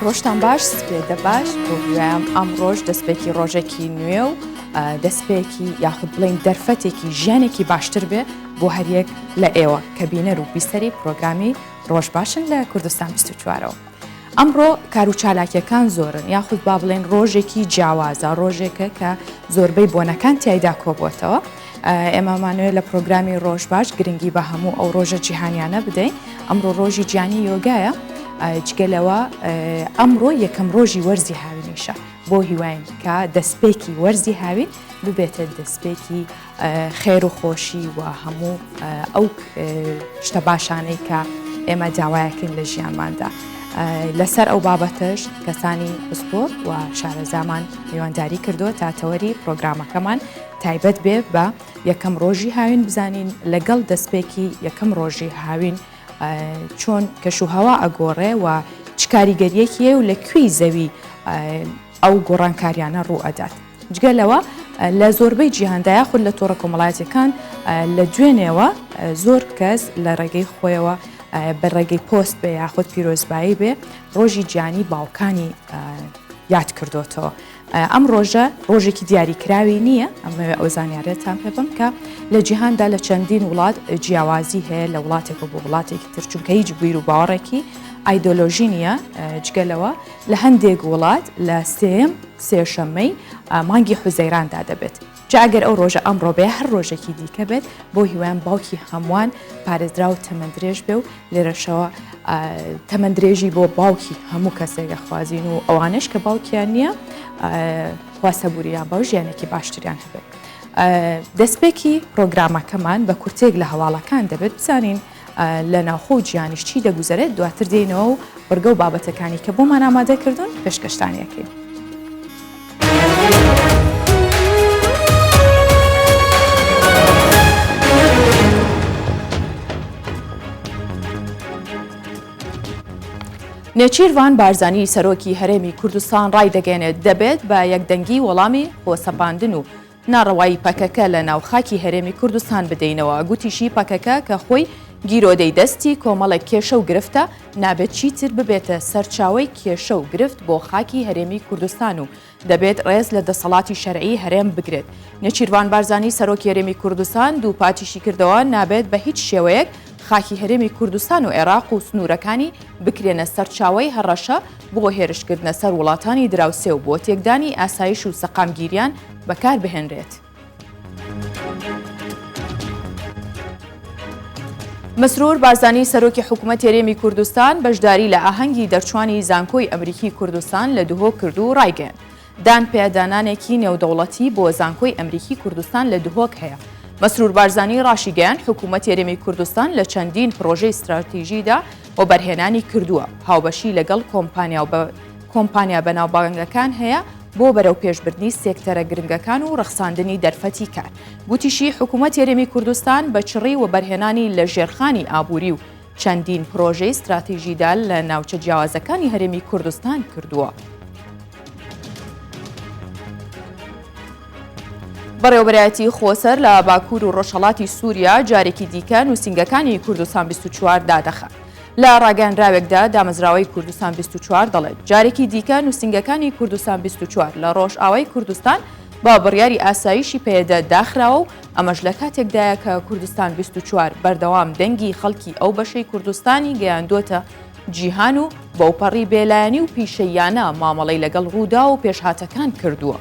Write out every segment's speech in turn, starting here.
ڕۆژتان باش سپێدە باش بۆ هیوایم ئەم ڕۆژ دەستپێکی ڕۆژێکی نوێ و دەستپێکی یاخود بڵین دەرفەتێکی ژیانێکی باشتر بێ بۆ هەریەک لە ئێوە کە بینەر و بیسەری پرۆگرامی ڕۆژ باشن لە کوردستان 24ەوە. ئەمڕۆ کار و چالاکیەکان زۆرن یاخود با بڵێن ڕۆژێکی جیاوازە ڕۆژێکە کە زۆربەی بۆنەکان تیایدا کۆبووەتەوە. ئێمەمانوێ لە پرۆگرامی ڕۆژ باش گرنگی بە هەموو ئەو ڕۆژە جیهانیانە بدەین ئەمڕۆ ڕۆژی جیانی یۆگایە جگە لەوە ئەمڕۆ یەکەم ڕۆژی وەرزی هاوینیشە بۆ هیواین کە دەستپێکی وەرزی هاوین ببێتە دەستپێکی خێر و خۆشی و هەموو ئەو شتە باشانەی کە ئێمە داوایەکەین لە ژیانماندا. لەسەر ئەو بابەتەش کەسانی پسپۆر و شارەزامان میوانداری کردووە تا تەوەری پرۆگرامەکەمان تایبەت بێ بە یەکەم ڕۆژی هاوین بزانین لەگەڵ دەستپێکی یەکەم ڕۆژی هاوین چۆن کەش و هەوا ئەگۆڕێ و چ کاریگەریەکی و لە کوێی زەوی ئەو گۆڕانکاریانە ڕوو ئەدات. جگە لەوە لە زۆربەی جیهاندا یاخود لە تۆڕە کۆمەڵایەتیەکان لە دوێنێوە زۆر کەس لە ڕێگەی خۆیەوە بە ڕێگەی پۆست بێ یاخود پیرۆزبایی بێ ڕۆژی جیهانی باوکانی یاد کردوتەوە. ئەم ڕۆژە ڕۆژێکی دیاریکراوی نییە ئەمەوێ ئەو زانیارێتان پێ بم کە لە جیهاندا لە چەندین وڵات جیاوازی هەیە لە وڵاتێک بۆ وڵاتێکی تر چونکە هیچ بیر و باوەڕێکی ئایدۆلۆژی نییە جگە لەوە لە هەندێک وڵات لە سێیەم سێشەممەی مانگی حوزەیراندا دەبێت. جا ئەگەر ئەو ڕۆژە ئەمڕۆ بێ هەر ڕۆژێکی دیکە بێت بۆ هیوایان باوکی هەمووان پارێزراو و تەمەندرێژ بێ و لێرەشەوە تەمەندرێژی بۆ باوکی هەموو کەسێک ئەخوازین و ئەوانەش کە باوکیان نییە خوا سەبوریان بە و ژیانێکی باشتریان هەبێت. دەستپێکی پرۆگرامەکەمان بە کورتەیەک لە هەواڵەکان دەبێت بزانین لە ناوخۆ و جیهانیش چی دەگوزەرێت، دواتر دێینەوە و بڕگە و بابەتەکانی کە بۆمان ئامادە کردوون پێشکەشتانی ئەکەین. نێچیرڤان بارزانی سەرۆکی هەرێمی کوردستان ڕایدەگەیەنێت، دەبێت بە یەکدەنگی وەڵامی خۆسەپاندن و ناڕەوایی پەکەکە لە ناو خاکی هەرێمی کوردستان بدەینەوە، گوتیشی پەکەکە کە خۆی گیرۆدەی دەستی کۆمەڵێک کێشە و گرفتە، نابێت چیتر ببێتە سەرچاوەی کێشە و گرفت بۆ خاکی هەرێمی کوردستان و دەبێت ڕێز لە دەسەڵاتی شەرعی هەرێم بگرێت. نێچیرڤان بارزانی سەرۆکی هەرێمی کوردستان دووپاتیشی کردەوە نابێت بە هیچ شێوەیەک خاکی هەرێمی کوردستان و عێراق و سنوورەکانی بکرێنە سەرچاوەی هەڕەشە بۆ هێرشکردنە سەر وڵاتانی دراوسێ و بۆ تێکدانی ئاسایش و سەقامگیریان بەکار بهێنرێت. مەسرور بارزانی سەرۆکی حکوومەت هەرێمی کوردستان بەشداری لە ئاهەنگی دەرچوانی زانکۆی ئەمریکی کوردستان لە دهۆک کرد و ڕایگەیاند دانپیادانانێکی نێودەوڵەتی بۆ زانکۆی ئەمریکی کوردستان لە دهۆک هەیە. مەسرور بارزانی ڕاشیگەیاند حکوومەت هەرێمی کوردستان لە چەندین پڕۆژەی ستراتیژیدا وەبەرهێنانی کردووە، هاوبەشی لەگەڵ کۆمپانیا و کۆمپانیا بەناوبانگەکان هەیە بۆ بەرەوپێشبردنی سێکتەرە گرنگەکان و ڕەخساندنی دەرفەتی کار. گوتیشی، حکوومەت هەرێمی کوردستان بە چڕی وەبەرهێنانی لە ژێرخانی ئابووری و چەندین پڕۆژەی ستراتیژیدا لە ناوچە جیاوازەکانی هەرێمی کوردستان کردووە. بەڕێوەبەرایەتی خۆسەر لە باکوور و ڕۆژهەڵاتی سووریا جارێکی دیکە نووسینگەکانی کوردستان 24 دادەخات. لە ڕاگەیاندراوێکدا دامەزراوەی کوردستان 24 دەڵێت، جارێکی دیکە نووسینگەکانی کوردستان 24 لە ڕۆژئاوای کوردستان بە بڕیاری ئاسایشی پەیەدە داخراوە و ئەمەش لە کاتێکدایە کە کوردستان 24 بەردەوام دەنگی خەڵکی ئەو بەشەی کوردستانی گەیاندووەتە جیهان و بەوپەڕی بێلایەنی و پیشەییانە مامەڵەی لەگەڵ ڕووداو و پێشهاتەکان کردووە.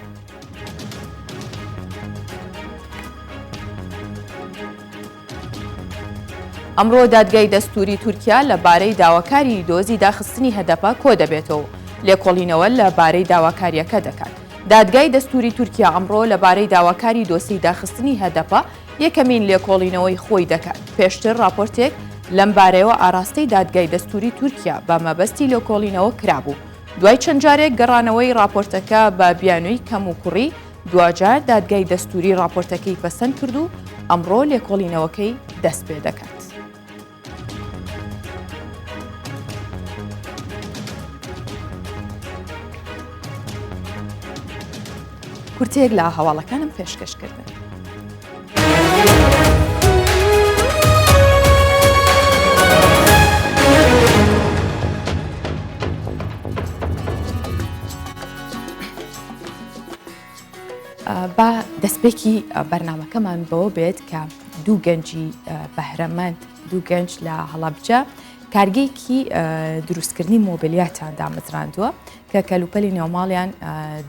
ئەمڕۆ دادگای دەستووری تورکیا لە بارەی داواکاری دۆزی داخستنی هەدەپە کۆدەبێتەوە و لێکۆڵینەوە لە بارەی داواکارییەکە دەکات. دادگای دەستووری تورکیا ئەمڕۆ لە بارەی داواکاری دۆسێی داخستنی هەدەپە یەکەمین لێکۆڵینەوەی خۆی دەکات. پێشتر ڕاپۆرتێک لەم بارەیەوە ئاراستەی دادگای دەستووری تورکیا بە مەبەستی لێکۆڵینەوە کرابوو. دوای چەند جارێک گەڕانەوەی ڕاپۆرتەکە بە بیانووی کەموکوڕی، دواجار دادگای دەستووری ڕاپۆرتەکەی پەسەند کرد و ئەمڕۆ لێکۆڵینەوەکەی دەست پێ دەکات. کورتەیەک لە هەواڵەکانم پێشکەش کردن. با دەستپێکی بەرنامەکەمان بەوە بێت کە دوو گەنجی بەهرەمەند دوو گەنج لە هەڵەبجە کارگەیەکی دروستکردنی مۆبیلیاتیان دامەزراندووە کە کەلوپەلی نێوماڵیان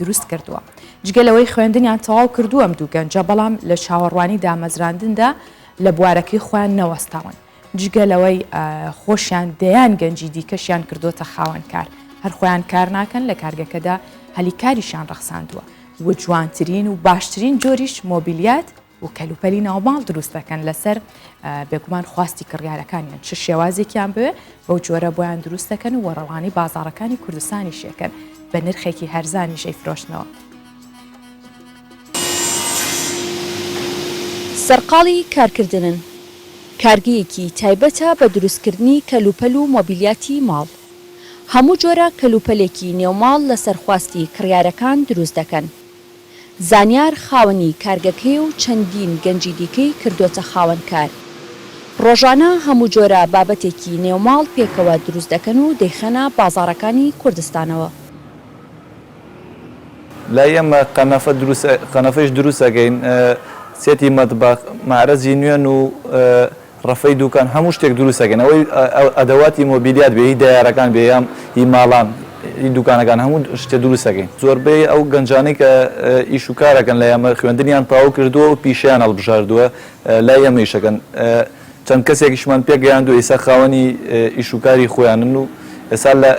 دروست کردووە. جگە لەوەی خوێندنیان تەواو کردووە ئەم دوو گەنجە، بەڵام لە چاوەڕوانی دامەزراندندا لە بوارەکەی خۆیان نەوەستاون. جگە لەوەی خۆشیان دەیان گەنجی دیکەشیان کردووەتە خاوەن کار. هەر خۆیان کار ناکەن، لە کارگەکەدا هەلی کاریشیان ڕەخساندووە و جوانترین و باشترین جۆریش مۆبیلیات و کەلوپەلی ناوماڵ دروست دەکەن لەسەر بێگومان خواستی کڕیارەکانیان چ شێوازێکیان بوێ بەو جۆرە بۆیان دروست دەکەن و ڕەوانەی بازاڕەکانی کوردستانیش یەکەن بە نرخێکی هەرزانیش ئەیفرۆشنەوە. سەرقاڵی کارکردنن، کارگەیەکی تایبەتە بە دروستکردنی کەلوپەل و مۆبیلیاتی ماڵ. هەموو جۆرە کەلوپەلێکی نێوماڵ لەسەر خواستی کڕیارەکان دروست دەکەن. زانیار خاوەنی کارگەکەیە و چەندین گەنجی دیکەی کردۆتە خاوەن کار. ڕۆژانە هەموو جۆرە بابەتێکی نێو ماڵ پێکەوە دروست دەکەن و دەیخەنە بازاڕەکانی کوردستانەوە. لای ئێمە قەنەفە دروست قەنەفەیش دروست ئەکەین، سێتی مەتبەخ، مەعرەزی نوێن و ڕەفەی دوکان هەموو شتێک دروست ئەکەین ئەوەی ئەدەواتی مۆبیلیات بێ هی دەیارەکان بێ یان هی ماڵان هی دوکانەکان هەموو شتێ دروست ئەکەین زۆربەی ئەو گەنجانەی کە ئیش و کار ئەکەن لای ئێمە خوێندنیان تەواو کردووە و پیشەیان هەڵبژاردووە لای ئێمە ئیش ئەکەن چەند کەسێکیشمان پێگەیاندووە ئیستا خاوەنی ئیش و کاری خۆیانن و ئێستا لە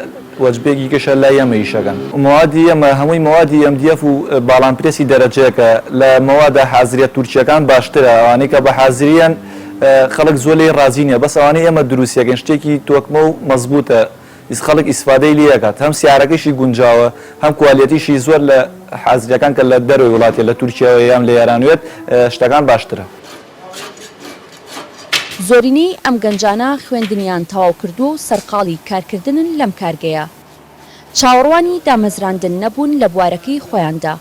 وەجبەیەکی کەشە لای ئێمە ئیش ئەکەن. مەوادی ئێمە هەمووی مەوادی ئێم دی ئێف و باڵانپرێسی دەرەجەیەکە لە مەوادە حازریە تورکیەکان باشترە ئەوانەی کە بە حازریەن خەڵک زۆر لێی ڕازی نیە بەس ئەوانەی ئێمە دروستی ئەکەین شتێکی تۆکمە و مەزبوتە خەڵک ئیسفادەی لێ ئەکات هەم سیارەکەیشی گونجاوە هەم کوالێتیشی زۆر لە حازریەکان کە لە دەرەوەی وڵاتە لە تورکیاوە یان لە ئێران وێت شتەکان باشترە. زۆرینەی ئەم گەنجانە خوێندنیان تەواو کردووە و سەرقاڵی کارکردنن لەم کارگەیە. چاوەڕوانی دامەزراندن نەبوون لە بوارەکەی خۆیاندا.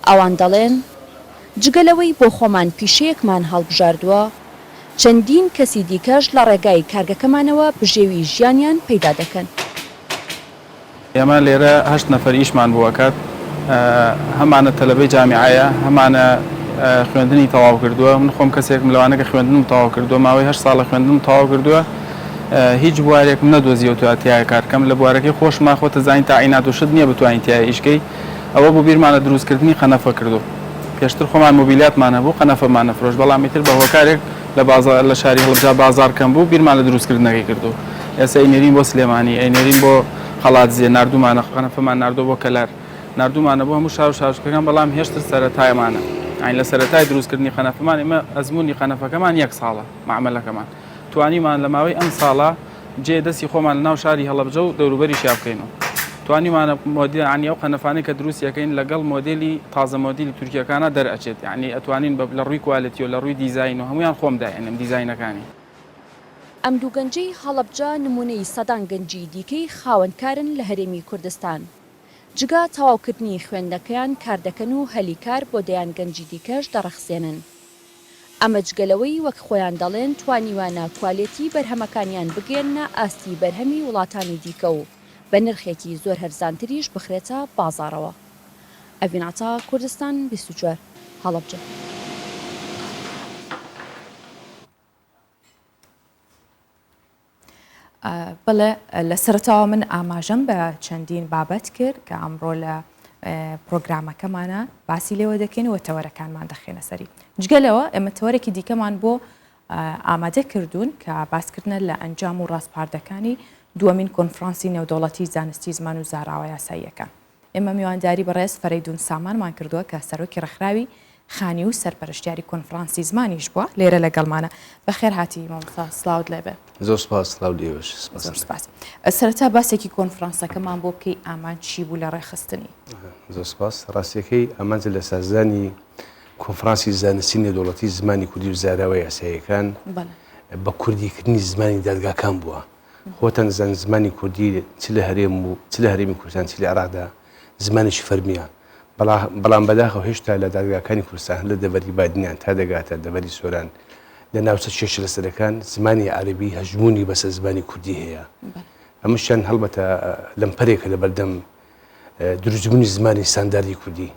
ئەوان دەڵێن، جگە لەوەی بۆ خۆمان پیشەیەکمان هەڵبژاردووە، چەندین کەسی دیکەش لە ڕێگای کارگەکەمانەوە بژێوی ژیانیان پەیدا دەکەن. ئێمە لێرە هەشت نەفەر ئیشمان بۆ ئەکات، هەمانە تەلەبەی جامیعەیە، هەمانە خوێندنی تەواو کردووە، من خۆم کەسێکم لەوانە کە خوێندنم تەواو کردووە، ماوەی هەشت ساڵە خوێندنم تەواو کردووە، هیچ بوارێکم نەدۆزیەوتوە تیایا کار کەم، لە بوارەکەی خۆشما خۆت ئەزانی تاعینات و شت نییە بتوانی تیایا ئیش کەی، ئەوە بوو بیرمان لە دروستکردنی قەنەفە کردو پێشتر خۆمان مۆبیلیاتمان هەبوو قەنەفەمان ئەفرۆشت، بەڵام ئیتر بە هۆکارێک لە بازاڕ لە شاری هەڵەبجە بازاڕ کەم بوو بیرمان لە دروستکردنەکەی کردو ئێستا ئەینێرین بۆ سلێمانی ئەینێرین بۆ قەڵادزێ ناردوومانە قەنەفەمان ناردووە بۆ کەلار ناردوومانە بۆ هەموو شار و شارۆچکەکان بەڵام هێشتر سەرەتایمانە یانی لە سەرەتای دروستکردنی قەنەفەمان ئێمە ئەزموونی قەنەفەکەمان یەک ساڵە مەعمەلەکەمان توانیمان لە ماوەی ئەم ساڵە جێ دەستی خۆمان لە ناو شاری هەڵەبجە و دەوروبەریشیا بکەین و توانیمانە مۆدێل یانی ئەو قەنەفانەی کە دروستی ئەکەین لەگەڵ مۆدێلی تازە مۆدیلی تورکیەکانە دەرئەچێت یانی ئەتوانین بە لە ڕووی کوالێتی و لە ڕووی دیزاین و هەموویان خۆم دایئەنێم دیزاینەکانی. ئەم دوو گەنجەی هەڵەبجە نموونەی سەدان گەنجی دیکەی خاوەن کارن لە هەرێمی کوردستان. جگە تەواوکردنی خوێندنەکەیان کاردەکەن و هەلی کار بۆ دەیان گەنجی دیکەش دەڕەخسێنن. ئەمە جگە لەوەی وەک خۆیان دەڵێن توانیویانە کوالێتی بەرهەمەکانیان بگەیەننە ئاستی بەرهەمی وڵاتانی دیکە و بە نرخێکی زۆر هەرزانتریش بخرێتە بازاڕەوە. ئەڤین عەتا، کوردستان 24، هەڵەبجە. بەڵێ لە سەرەتاوە من ئاماژەم بە چەندین بابەت کرد کە ئەمڕۆ لە پرۆگرامەکەمانە باسی لێوە دەکەین و تەوەرەکانمان دەخێنە سەری جگە لەوە ئێمە تەوەرێکی دیکەمان بۆ ئامادە کردوون کە باسکردنە لە ئەنجام و ڕاسپاردەکانی دووەمین کۆنفرانسی نێودەوڵەتی زانستی زمان و زاراوە یاساییەکان. ئێمە میوانداری بەڕێز فەرەیدون سامانمان کردووە کە سەرۆکی ڕێکخراوی خانی و سەرپەرشتیاری کۆنفرانسی زمانیش بووە لێرە لەگەڵمانە. بەخێر هاتی مامۆستا سڵاوت لێبێ. زۆر سپاس سڵاو لە ئێوەش. سپاس. زۆر سپاس. سەرەتا باسێکی کۆنفرانسەکەمان بۆ بکەی ئامانج چی بوو لە ڕێکخستنی؟ زۆر سپاس. ڕاستیەکەی ئامانج لە سازدانی کۆنفرانسی زانستی نێودەوڵەتی زمانی کوردی و زاراوە یاساییەکان بە کوردیکردنی زمانی دادگاکان بووە. خۆتان دەزانن زمانی کوردی چ لە هەرێم و چ لە هەرێمی کوردستان چ لە عێراقدا زمانێکی فەرمییە، بەڵام بەداخەوە هێشتا لە دادگاکانی کوردستان هەر لە دەڤەری بادینان تا دەگاتە دەڤەری سۆران لە ناوچە کێشە لەسەرەکان زمانی عەرەبی هەژموونی بەسەر زمانی کوردی هەیە. ئەمەشیان هەڵبەتە لەمپەرێکە لە بەردەم دروستبوونی زمانی ستانداردی کوردی.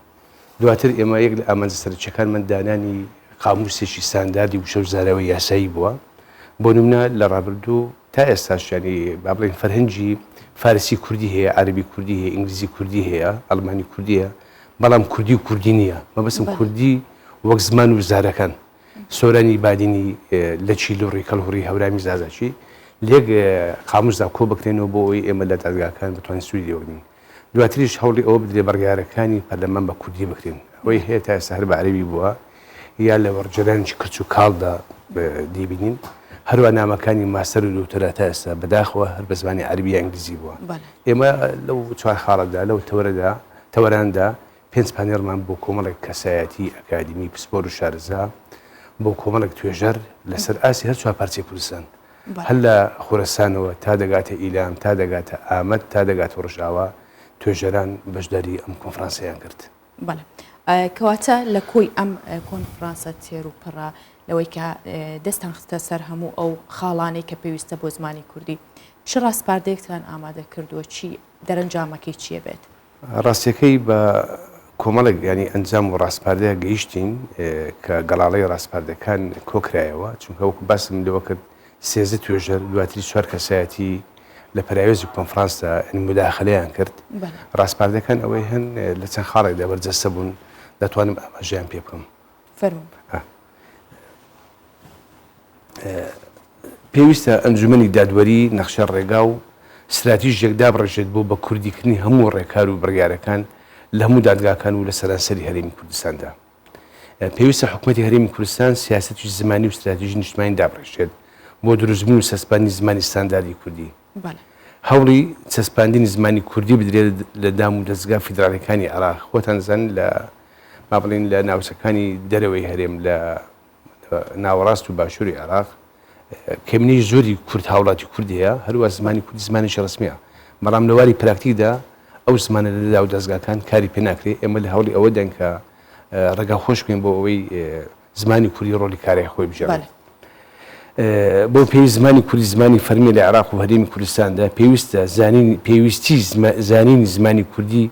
دواتر ئێمە یەک لە ئامانجە سەرەکییەکانمان دانانی قامووسێکی ستانداردی وشە و زاراوەی یاسایی بووە. بۆ نمونە لە ڕابردوو تا ئێستاش یانی با بڵێین فەرهەنگی فارسی کوردی هەیە، عەرەبی کوردی هەیە، ئینگلیزی کوردی هەیە، ئەڵمانی کوردی هەیە، بەڵام کوردی و کوردی نییە. مەبەستم کوردی وەک زمان و زارەکان، سۆرانی، بادینی، لەکی، لوڕی، کەڵهوڕی، هەورامی، زازاکی لەیەک قامووسدا کۆ بکرێنەوە بۆ ئەوەی ئێمە لە دادگاکان بتوانین سوودی لێ وەرگرین. دواتریش هەوڵی ئەوە بدرێت بڕیارەکانی پەرلەمان بە کوردی بکرێن. ئەوەی هەیە تا ئێستا هەر بە عەرەبی بووە یا لە وەرگێرانێکی کرچ و کاڵدا دەیبینین. هەروا نامەکانی ماستەر و دۆکتۆرا تا ئێستا بەداخەوە هەر بە زمانی عەرەبی یا ئینگلیزی بووە. ئێمە لەو چوار خاڵەدا، لەو تەوەرەدا، تەوەراندا پێنج پانێڵمان بۆ کۆمەڵێک کەسایەتی ئەکادیمی پسپۆر و شارەزا، بۆ کۆمەڵێک توێژەر لەسەر ئاستی هەر چوار پارچەی کوردستان، هەر لە خورەسانەوە تا دەگاتە ئیلام، تا دەگاتە ئامەد، تا دەگاتە ڕۆژئاوا، توێژەران بەشداری ئەم کۆنفرانسەیان کرد. بەڵێ. کەواتە لە کۆی ئەم کۆنفرانسە تێر و پڕە، لەوەی کە دەستتان خستە سەر هەموو ئەو خاڵانەی کە پێویستە بۆ زمانی کوردی، چ ڕاسپاردەیەکتان ئامادە کردووە، چی دەرەنجامەکەی چییە بێت؟ ڕاستیەکەی بە کۆمەڵێک یانی ئەنجام و ڕاسپاردە گەیشتین کە گەڵاڵەی ڕاسپاردەکان کۆکرایەوە، چونکە وەکو باسم لەوە کرد 13 توێژەر دواتری چوار کەسایەتی لە پەراوێزی کۆنفرانسدا یانی موداخەلەیان کرد. ڕاسپاردەکان ئەوەی هەن لە چەند خاڵێکدا بەرجەستە بوون دەتوانم ئاماژەیان پێ بکەم. فەرموو. پێویستە ئەنجومەنی دادوەری نەخشە ڕێگا و ستراتیژێک دابڕێژێت بۆ بە کوردیکردنی هەموو ڕێکار و بڕیارەکان لە هەموو دادگاکان و لە سەرانسەری هەرێمی کوردستاندا. پێویستە حکومەتی هەرێمی کوردستان سیاسەتی زمانی و ستراتیژی نیشتمانی دابڕێژێت بۆ دروستبوون و چەسپاندنی زمانی ستانداردی کوردی. هەوڵی چەسپاندنی زمانی کوردی بدرێت لە دام و دەزگا فیدراڵیەکانی عێراق. خۆتان دەزانن لە با بڵێین لە ناوچەکانی دەرەوەی هەرێم لە ناوەڕاست و باشووری عێراق کەمینەی زۆری کورد هاوڵاتی کورد هەیە، هەروە زمانی کوردی زمانێکی ڕەسمییە، بەڵام لە واری پراکتیکدا ئەو زمانە لە داو دەزگاکان کاری پێ ناکرێت. ئێمە لە هەوڵی ئەوەداین کە ڕێگا خۆش بکەین بۆ ئەوەی زمانی کوردی ڕۆڵی کارای خۆی بگێڕێت. بۆ پێی زمانی کوردی زمانی فەرمی لە عێراق و هەرێمی کوردستاندا پێویستە زانین پێویستی زانینی زمانی کوردی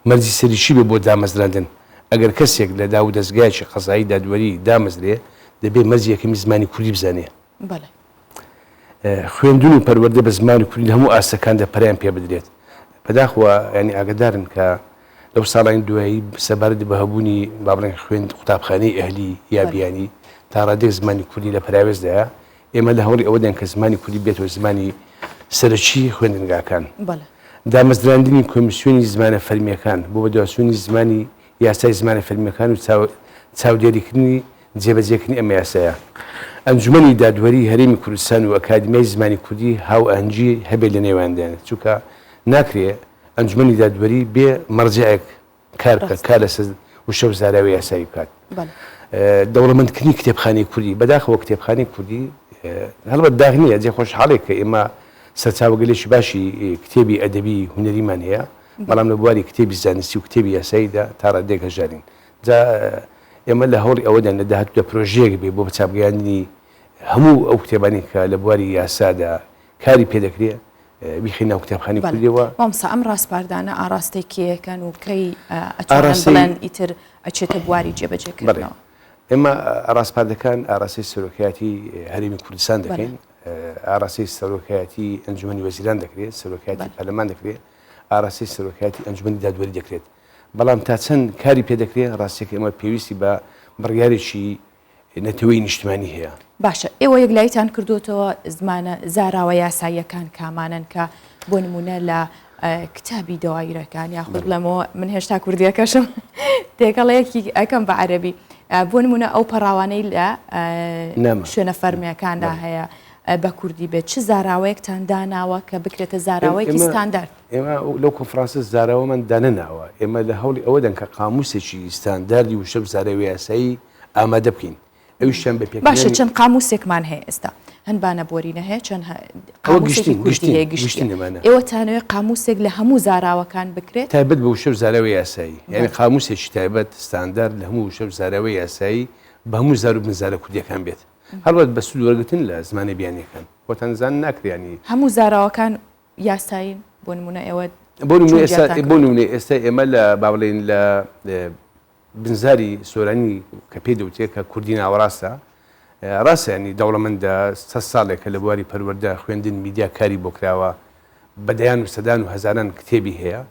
مەرجی سەرەکی بێ بۆ دامەزراندن ئەگەر کەسێک لە داوودەزگایەکی قەزایی دادوەری دامەزرێ دەبێ مەرجی یەکەمی زمانی کوردی بزانێ. بەڵێ. خوێندن و پەروەردە بە زمانی کوردی لە هەموو ئاستەکاندا پەرەیان پێ بدرێت. بەداخەوە یانی ئاگادارن کە لەو ساڵانی دوایی سەبارەت بە هەبوونی با بڵێن خوێند قوتابخانەی ئەهلی یا بیانی تا ڕادەیەک زمانی کوردی لە پەراوێزدایە. ئێمە لە هەوڵی ئەوەداین کە زمانی کوردی بێتەوە زمانی سەرەکی خوێندنگاکان. دامەزراندنی کۆمیسیۆنی زمانە فەرمییەکان بۆ بەدواچوونی زمانی یاسای زمانە فەرمییەکان و چاودێریکردنی جێبەجێکردنی ئەم یاسایە. ئەنجومەنی دادوەری هەرێمی کوردستان و ئەکادیمیای زمانی کوردی هاوئاهەنگی هەبێت لە نێوانیان، چونکە ناکرێ ئەنجومەنی دادوەری بێ مەرجەعێک کار بکات، کار لەسەر وشە و زاراوەی یاسایی بکات. دەوڵەمەندکردنی کتێبخانەی کوردی، بەداخەوە کتێبخانەی کوردی هەڵبەت داخ نییە، جێ خۆشحاڵێک کە ئێمە سەرچاوەگەلێکی باشی کتێبی ئەدەبی هونەریمان هەیە، بەڵام لە بواری کتێبی زانستی و کتێبی یاساییدا تا ڕادەیەک هەژارین. جا ئێمە لە هەوڵی ئەوەداین لە داهاتوودا پرۆژەیەک بێ بۆ بەچاپگەیاندنی هەموو ئەو کتێبانەی کە لە بواری یاسادا کاری پێ دەکرێ بیخەینە ناو کتێبخانەی کوردیەوە. مامۆستا ئەم ڕاسپاردانە ئاڕاستەی کێیەکەن و کەی ئەتوانن بڵێن ئیتر ئەچێتە بواری جێبەجێکردنەوە؟ ئێمە ڕاسپاردەکان ئاراستەی سەرۆکایەتی هەرێمی کوردستان دەکەین، ئاراستەی سەرۆکایەتی ئەنجومەنی وەزیران دەکرێت، سەرۆکایەتی پەرلەمان دەکرێت، ئاراستەی سەرۆکایەتی ئەنجومەنی دادوەری دەکرێت. بەڵام تا چەند کاری پێ دەکرێت، ڕاستیەکەی ئێمە پێویستی بە بڕیارێکی نەتەوەی نیشتمانی هەیە. باشە ئێوە یەکلاییتان کردووەتەوە زمانە زاراوە یاساییەکان کامانەن کە بۆ نموونە لە کتابی دەوایرەکان یاخود بڵێمەوە من هێشتا کوردیەکەشم تێکەڵەیەکی ئەەکەم بە عەرەبی بۆ نموونە ئەو پەڕاوانەی لە شوێنە فەرمیەکاندا هەیە بە کوردی بێت چ زاراوەیەکتان داناوە کە بکرێتە زاراوەیەکی ستاندارد؟ ئێمە لەو کۆنفرانسە زاراوەمان دانەناوە، ئێمە لە هەوڵی ئەوەدان کە قامووسێکی ستانداردی وشە و زاراوەی یاسایی ئامادە بکەین، ئەویشیان بە پێکهێنانی. باشە چەند قامووسێکمان هەیە ئێستا؟ هەن بانە بۆرینە هەیە، چەند قامووسێکی کوردی هەیە گشتییە. ئێوە تانەوێ قامووسێک لە هەموو زاراوەکان بکرێت؟ تایبەت بە وشە و زاراوەی یاسایی، یانی قامووسێکی تایبەت ستاندارد لە هەموو وشە و زاراوەی یاسایی بە هەموو زار و بنزارە کوردییەکان بێت، هەڵبەت بە سوود وەرگرتن لە زمانە بیانییەکان. خۆتان دەزانن ناکرێ یانی. هەموو زاراوەکان یاسایین؟ بۆ نموونە ئێوە بۆ نموونە ئێستا بۆ نموونە ئێستا ئێمە لە با بڵێین لە. بنزاری سۆرانی کە پێی دەوترێت کە کوردی ناوەڕاستە، ڕاستە یانی دەوڵەمەندە، سەت ساڵێکە لە بواری پەروەردە، خوێندن، میدیا کاری بۆ کراوە، بە دەیان و سەدان و هەزاران کتێبی هەیە،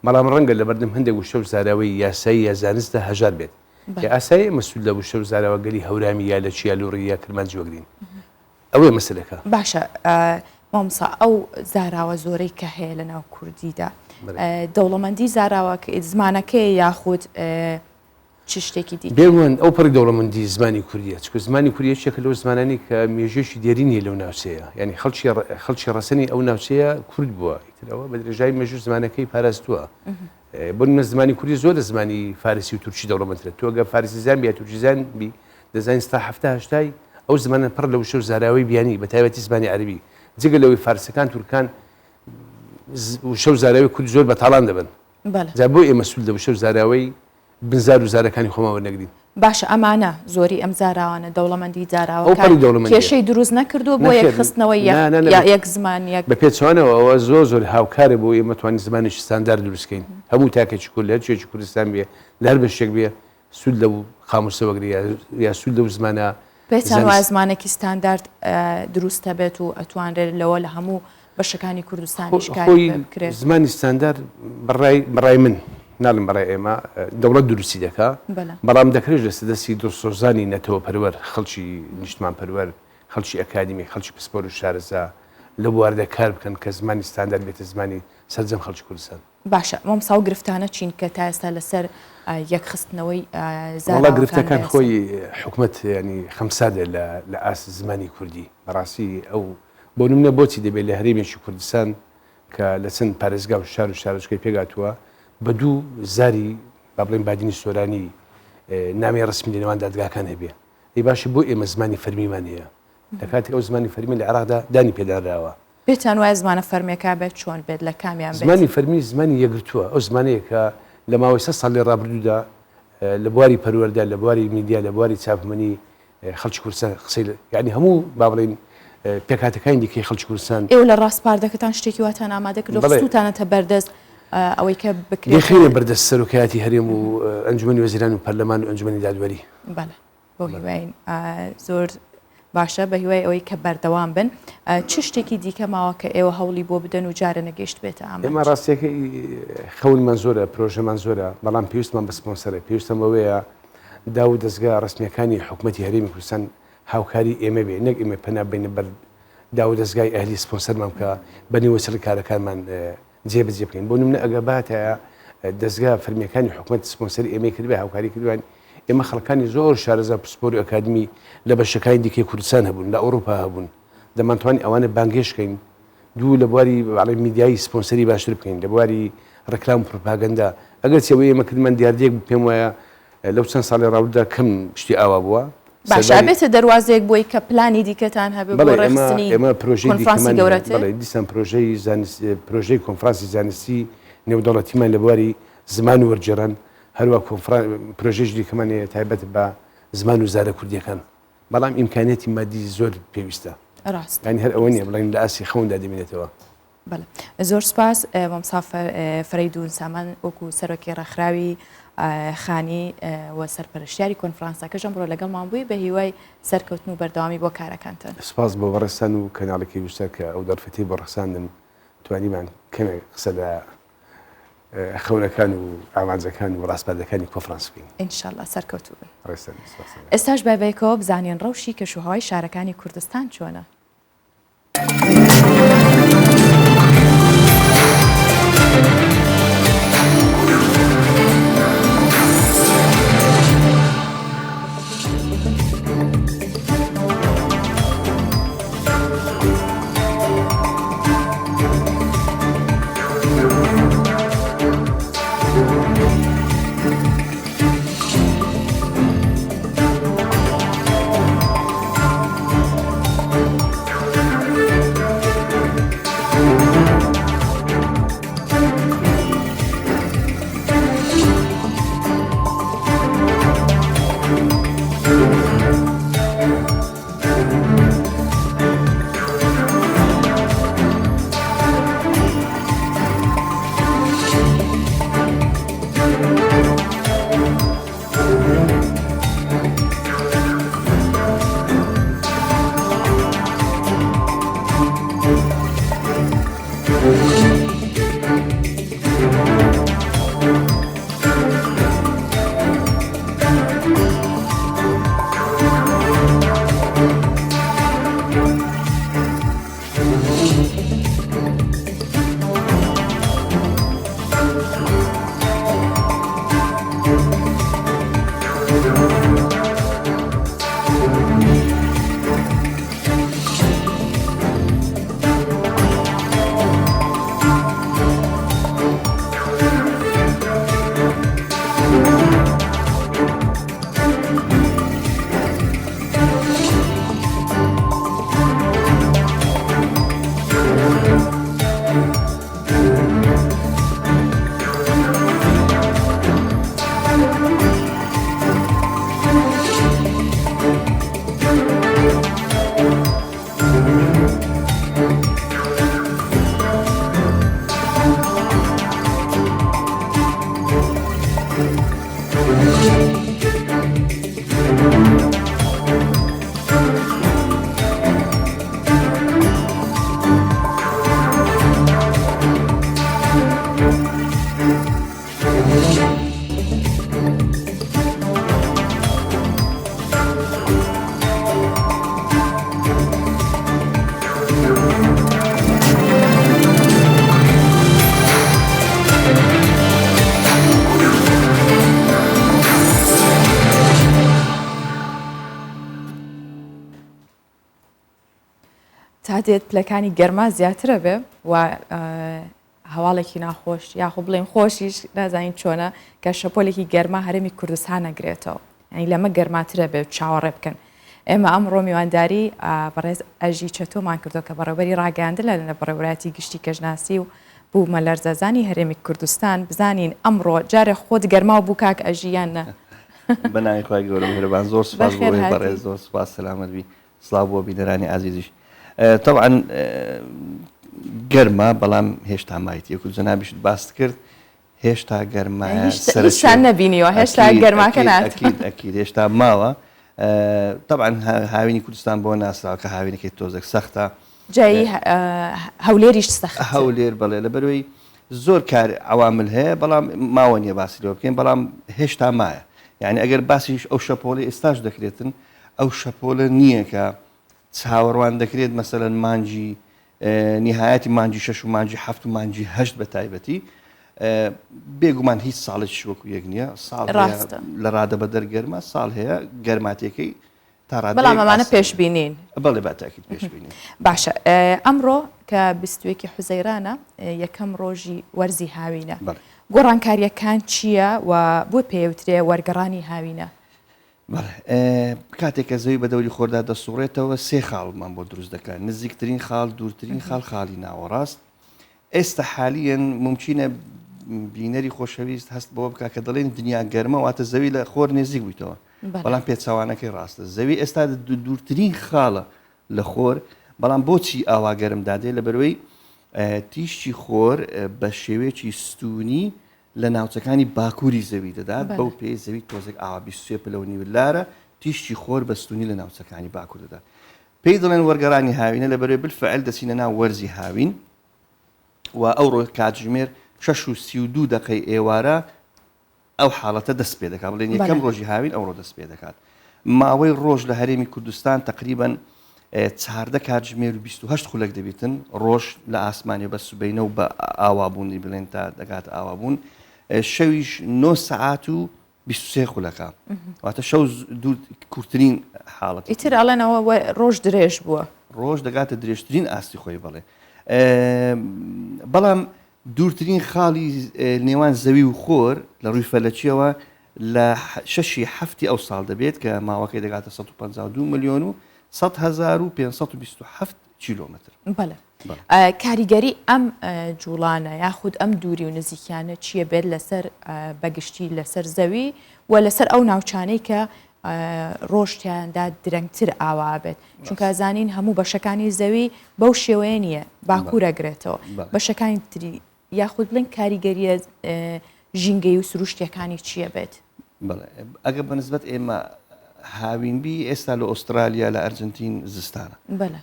بەڵام ڕەنگە لەبەردەم هەندێک وشە و زاراوەی یاسایی یا زانستدا هەژار بێت. یا ئاسایە ئێمە سوود لە وشە و زاراوەگەلی هەورامی یا لەکی یا لوڕی یا کرمانجی وەگرین. ئەوەیە مەسەلەکە. باشە مامۆستا ئەو زاراوە زۆرەی کە هەیە لە ناو کوردیدا دەوڵەمەندی زاراوە زمانەکەی یاخود چ شتێکی دیکە؟ بێگومان ئەو پەڕی دەوڵەمەندی زمانی کوردیە چونکە زمانی کوردی یەکێکە لەو زمانانەی کە مێژوویەکی دێرینی هەیە لەو ناوچەیە یانی خەڵکی خەڵکی ڕەسەنی ئەو ناوچەیە کورد بووە ئیتر ئەوە بە درێژایی مێژوو زمانەکەی پاراستووە بۆ نمونە زمانی کوردی زۆر لە زمانی فارسی و تورکی دەوڵەمەندترە. تۆ گەر فارسیزان بی یا تورکیزان بی دەزانی ستا حەفتا هەشتای ئەو زمانە پڕ لە وشە و زاراوەی بیانی بە تایبەتی زمانی عەرەبی. جگە لەوەی فارسەکان تورکان وشە و زاراوەی کوردی زۆر بە تاڵان دەبەن. جا بۆ ئێمە سوود لە وشە و زاراوەی بنزار و زارەکانی خۆمان وەرنەگرین؟ باشە ئەمانە، زۆری ئەم زاراوانە، دەوڵەمەندی زاراوەکان کێشەی دروست نەکردووە بۆ یەکخستنەوەی یەک زمان یەک؟ بە پێچەوانەوە ئەوە زۆر زۆر هاوکارە بۆ ئێمە توانین زمانێکی ستاندارد دروست کەین هەموو تاکێکی کورد لە هەر کوێیەکی کوردستان بێ لە هەر بەشێک بێ سوود لەو قامووسە وەگرێ یا سوود لەو زمانە پێتان وایە زمانێکی ستاندارد دروست دەبێت و ئەتوانرێت لەوە لە هەموو بەشەکانی کوردستانیش کاری پێ بکرێت؟ زمانی ستاندارد بەڕای بەڕای من ناڵێم بەڕای ئێمە دەوڵەت دروستی دەکا بەڵام دەکرێت لەسەر دەستی دڵسۆزانی نەتەوەپەروەر خەڵکی نیشتمانپەروەر خەڵکی ئەکادیمی خەڵکی پسپۆر و شارەزا لەو بواردا کار بکەن کە زمانی ستاندارد بێتە زمانی سەرجەم خەڵکی کوردستان. باشە مامۆستا ئەو گرفتانە چین کە تا ئێستا لەسەر یەکخستنەوەی وەڵا زاراوەکان گرفتەکان لە خۆی حکومەت یانی خەمساردە لە لە ئاست زمانی کوردی بەڕاستی ئەو بۆ نمونە بۆچی دەبێت لە هەرێمێکی کوردستان کە لە چەند پارێزگا و شار و شارۆچکەی پێکهاتووە بە دوو زاری با بڵێین بادینی سۆرانی نامەی ڕەسمی لە نێوان دادگاکان هەبێ ئەی باشە بۆ ئێمە زمانی فەرمیمان هەیە لە کاتێک ئەو زمانی فەرمی لە عێراقدا دانی پێدانراوە پێتان وایە زمانە فەرمیەکە بێت چۆن بێت لە کامیان بێت؟ زمانی فەرمی زمانی یەکگرتووە، ئەو زمانەیە کە لە ماوەی سەت ساڵی ڕابردوودا لە بواری پەروەردە، لە بواری میدیا، لە بواری چاپەمەنی خەڵکی کوردستان قسەی یانی هەموو با بڵێین پێکهاتەکانی دیکەی خەڵکی کوردستان. ئێوە لە ڕاسپاردەکەتان شتێکی واتان ئامادە کردووە، خستووتانەتە بەردەست ئەوەی کە بکرێت؟ دەیخەینە بەردەست سەرۆکایەتی هەرێم و ئەنجومەنی وەزیران و پەرلەمان و ئەنجومەنی دادوەری. بەڵێ. بەو هیواین زۆر باشە بە هیوای ئەوەی کە بەردەوام بن چ شتێکی دیکە ماوە کە ئێوە هەوڵی بۆ بدەن و جارە نەگەیشت بێتە ئامانج؟ ئێمە ڕاستیەکەی خەونمان زۆرە پرۆژەمان زۆرە بەڵام پێویستمان بە سپۆنسەرە پێویستمان بەوەیە داو و دەزگا ڕەسمیەکانی حکومەتی هەرێمی کوردستان هاوکاری ئێمە بێ نەک ئێمە پەنا بەینە بەر داو و دەزگای ئەهلی سپۆنسەرمان بکا بە نیوەچڵی کارەکانمان جێبەجێ بکەین بۆ نمونە ئەگەر باتایە دەزگا فەرمیەکانی حکومەت سپۆنسەری ئێمەی کردبێ هاوکاری کردوان ئێمە خەڵکانی زۆر شارەزا پسپۆر و ئەکادمی لە بەشەکانی دیکەی کوردستان هەبوون لە ئەوروپا هەبوون دەمانتوانی ئەوانە بانگهێشت کەین دوو لە بواری بەڵێ میدیایی سپۆنسەری باشتر بکەین لە بواری ڕێکلام و پروپاگەندە ئەگەرچی ئەوەی ئێمە کردمان دیاردەیەک بوو پێم وایە لەو چەند ساڵی ڕابردوودا کەم شتی ئاوا بووە. باشە ئەبێتە دەروازەیەک بۆی کە پلانی دیکەتان هەبێ بۆ ڕێکخستنی کۆنفرانسی گەورەتر؟ بەڵێ دیسان پرۆژەی زانست پرۆژەی کۆنفرانسی زانستی نێودەوڵەتیمان لە بواری زمان و وەرگێڕان هەروا کۆنفران پرۆژەیەکی دیکەمان هەیە تایبەت بە زمان و زارە کوردییەکان بەڵام ئیمکانیەتی مادی زۆر پێویستە ڕاست یانی هەر ئەوە نییە بڵێین لە ئاستی خەوندا دەمێنێتەوە. بەڵێ زۆر سوپاس مامۆستا فەرەیدوون سامان وەکو سەرۆکی ڕێکخراوی خانی و سەرپەرشتیاری کۆنفرانسەکەش ئەمڕۆ لەگەڵمان بووی بە هیوای سەرکەوتن و بەردەوامی بۆ کارەکانتان. سوپاس بۆ بەڕێزتان و کەناڵی کەیوسەر کە ئەو دەرفەتەی بۆ ڕەخساندم توانیمان کەمێک قسە لە خەونەکان و ئامانجەکان و ڕاسپاردەکانی کۆنفرانس بکەین. ان شاء اللە سەرکەوتوو بن. ڕێزتان سوپاس. ئێستاش با بەیەکەوە بزانین ڕەوشی کەشوهەوای شارەکانی کوردستان چۆنە؟ تا دێت پلەکانی گەرما زیاترە بێ و هەواڵێکی ناخۆش یاخۆ بڵێن خۆشیش نازانین چۆنە کە شەپۆلێکی گەرما هەرێمی کوردستان نەگرێتەوە یانی لەمە گەرماترە بێت چاوەڕێ بکەن. ئێمە ئەمڕۆ میوانداری بەڕێز ئەژی چەتۆمان کردووە کە بەڕێوبەری ڕاگەیاندن لە بەڕێوەبەرایەتی گشتی کەشناسی و بوومەلەرزەزانی هەرێمی کوردستان بزانین ئەمڕۆ جارێ خۆت گەرماو بوو کاک ئەژی یان نا؟ بە ناوی خوای گەورە میهرەبان زۆر سوپاس بۆ بەخێر بەڕێز هاتی. زۆر سوپاس سەلامەت بی سڵاو بۆ بینەرانی ئازیزیش تەبعەن گەرمە بەڵام هێشتا مایتی وەکو جەنابیشت باست کرد هێشتا گەرمایە هیچتان نەبینیوە هێشتا گەرماکە نات ئەکید هێشتا ماوە تەبعەن هاوینی کوردستان بۆ ناسراوە کە هاوینەکەی تۆزێک سەختە جایی هەولێریش سەخت هەولێر بەڵێ لەبەرەوەی زۆر کار عوامل هەیە بەڵام ماوە نییە باسی لەوە بکەین بەڵام هێشتا مایە یعنی ئەگەر باسیش ئەو شەپۆلی ئێستاش دەکرێتن ئەو شەپۆلە نییە کە چاوەڕوان دەکرێت مەسەلەن مانگی نیهایەتی مانگی شەش و مانگی حەفت و مانگی هەشت بە تایبەتی بێگومان هیچ ساڵێکیش وەکو یەک نییە ساڵ ڕاستە. لە ڕادە بەدەر گەرمە ساڵ هەیە گەرماتیەکەی تا ڕادەیەک بەڵام ئەمانە ئاساییە. پێشبینین. بەڵێ بە تاکید پێشبینین. باشە ئەمڕۆ کە 21 حوزەیرانە یەکەم ڕۆژی وەرزی هاوینە بەڵێ. گۆڕانکارییەکان چییە و بۆ پێوترێ وەرگەڕانی هاوینە؟ بەڵێ کاتێک کە زەوی بە دەوری خۆردا دەسوڕێتەوە سێ خاڵمان بۆ دروست دەکات نزیکترین خاڵ دوورترین خاڵ خاڵی ناوەڕاست ئێستا حالیەن ممکنە بینەری خۆشەویست هەست بەوە بکە کە دەڵێن دنیا گەرمە واتە زەوی لە خۆر نێزیک بوویتەوە بەڵام پێچەوانەکەی ڕاستە زەوی ئێستا دوورترین خاڵە لە خۆر بەڵام بۆچی ئاوا گەرم دادێ لە بەروەی تیشکی خۆر بە شێوەیەکی ستونی لە ناوچەکانی باکووری زەوی دەدات، بەو پێیەی زەوی تۆزێک ئاوا 23 پلە و نیو لارە، تیشکی خۆر بە ستوونی لە ناوچەکانی باکوور دەدات. پێی دەڵێن وەرگەڕانی هاوینە لەبەرەی بالفعل دەچینە ناو وەرزی هاوین و ئەوڕۆ کاتژمێر شەش و 32 دەقەی ئێوارە ئەو حاڵەتە دەست پێ دەکات بڵێن یەکەم ڕۆژی هاوین ئەوڕۆ دەست پێ دەکات ماوەی ڕۆژ لە هەرێمی کوردستان تقریبن 14 کاتژمێر و 28 خولەک دەبیتن ڕۆژ لە ئاسمانی بە سبینە و بە ئاوابوونی بڵێن تا دەگات ئاوابوون شەویش 9 سەعات و 23 خولەکە واتە شەو دوور کورتترین حاڵەت ئیتر ئەڵێنەوە ڕۆژ درێژ بووە ڕۆژ دەگاتە درێژترین ئاستی خۆی بڵێ بەڵام دوورترین خاڵی نێوان زەوی و خۆر لە ڕووی فەلەکییەوە لە شەشی حەفتی ئەو ساڵ دەبێت کە ماوەکەی دەگاتە 152 ملیۆن و 100 هەزار و 527 کیلۆمەتر. بەڵێ. کاریگەری ئەم جوڵانە یاخود ئەم دووری و نزیکیانە چییە بێت لەسەر بەگشتی لەسەر زەوی و لەسەر ئەو ناوچانەی کە ڕۆژ تیاندا درەنگتر ئاوا بێت چونکە زانین هەموو بەشەکانی زەوی بەو شێوەیە نییە باکوورە گرێتەوە بەشەکانی تری یاخود بڵێن کاریگەریە ژینگەی و سروشتیەکانی چییە بێت؟ ئەگە بەنسبەت ئێمە هاوین بی ئێستا لە ئوسترالیا لە ئەرجنتین زستانە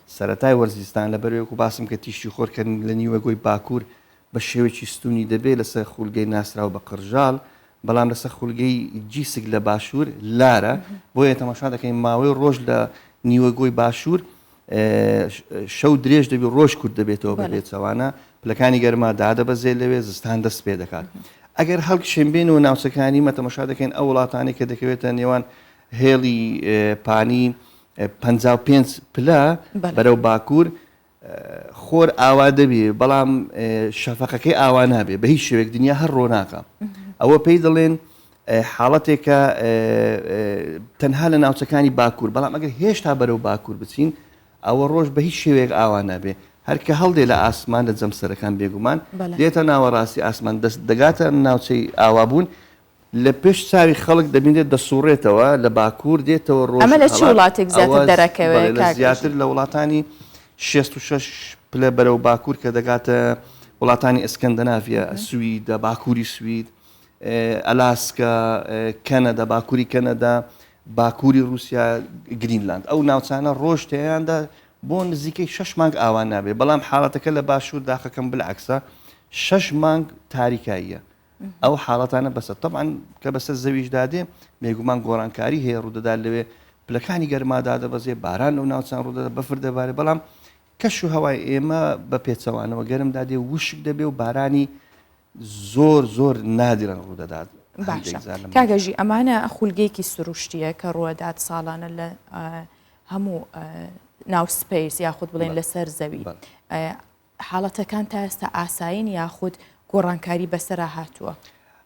سەتای وەرزیستان لە بەرەوەک و باسم کە تیشتی خۆرکەن لە نیوەگۆی باکوور بە شێوەیەکی ستونی دەبێت لەسەر خولگەی ناسراو بە قڕژاڵ بەڵام لەسەر خولگەی جیسک لە باشوور لارە بۆیە تەماشا دەکەین ماوەی ڕۆژ لە نیوەگۆی باشوور شەو درێژ دەبی ڕۆژ کورت دەبێتەوە بە پێچەوانە پلەکانی گەرما دادەبەزێت لەوێ زستان دەست پێ دەکات ئەگەر هەڵکشێن بێن و ناوچەکانی مە تەماشا دەکەین ئەو وڵاتانی کە دەکەوێتە نێوان هێڵی پانی 55 پلە بەرەو باکوور خۆر ئاوا دەبێ بەڵام شەفەقەکەی ئاوا نابێ بە هیچ شێوەیەک دنیا هەر ڕۆناکە ئەوە پێی دەڵێن حاڵەتێکە تەنها لە ناوچەکانی باکوور بەڵام ئەگەر هێشتا بەرەو باکوور بچین ئەوە ڕۆژ بە هیچ شێوەیەک ئاوا نابێ. هەر کە هەڵدێ لە ئاسمان لە جەمسەرەکان بێگومان دێتە ناوەڕاستی ئاسمان دەست دەگاتە ناوچەی ئاوابوون لە پێش چاوی خەڵک دەبینرێت دەسوڕێتەوە لە باکوور دێتەوە ڕۆژ ئەمە لە چ وڵاتێک زیاتر دەرەکەوێت کاک زیاتر لە وڵاتانی 66 پلە بەرەو باکوور کە دەگاتە وڵاتانی ئەسکەندەناڤیا سویدە باکووری سوید ئەلاسکا کەنەدا باکووری کەنەدا باکووری رووسیا گرینلاند ئەو ناوچانە ڕۆژ تێیاندا بۆ نزیکەی شەش مانگ ئاوا نابێت بەڵام حاڵەتەکە لە باشوور داخەکەم بالعکسە شەش مانگ تاریکاییە ئەو حاڵەتانە بەسەر تەبعەن کە بەسەر زەویشدا دێ بێگومان گۆڕانکاری هەیە ڕوودەدات لەوێ پلەکانی گەرما دادەبەزێ باران لەو ناوچان ڕوودەدا بەفر دەبارێ بەڵام کەش و هەوای ئێمە بە پێچەوانەوە گەرم دادێ وشک دەبێ و بارانی زۆر زۆر نادرن ڕوودەدات باشە کاگەژی ئەمانە خولگەیەکی سروشتیە کە ڕوەدات ساڵانە لە هەموو ناو space یاخود بڵێن لەسەر زەوی حاڵەتەکان تا ئێستا ئاسایین یاخود گۆڕانکاری بەسەرا هاتووە؟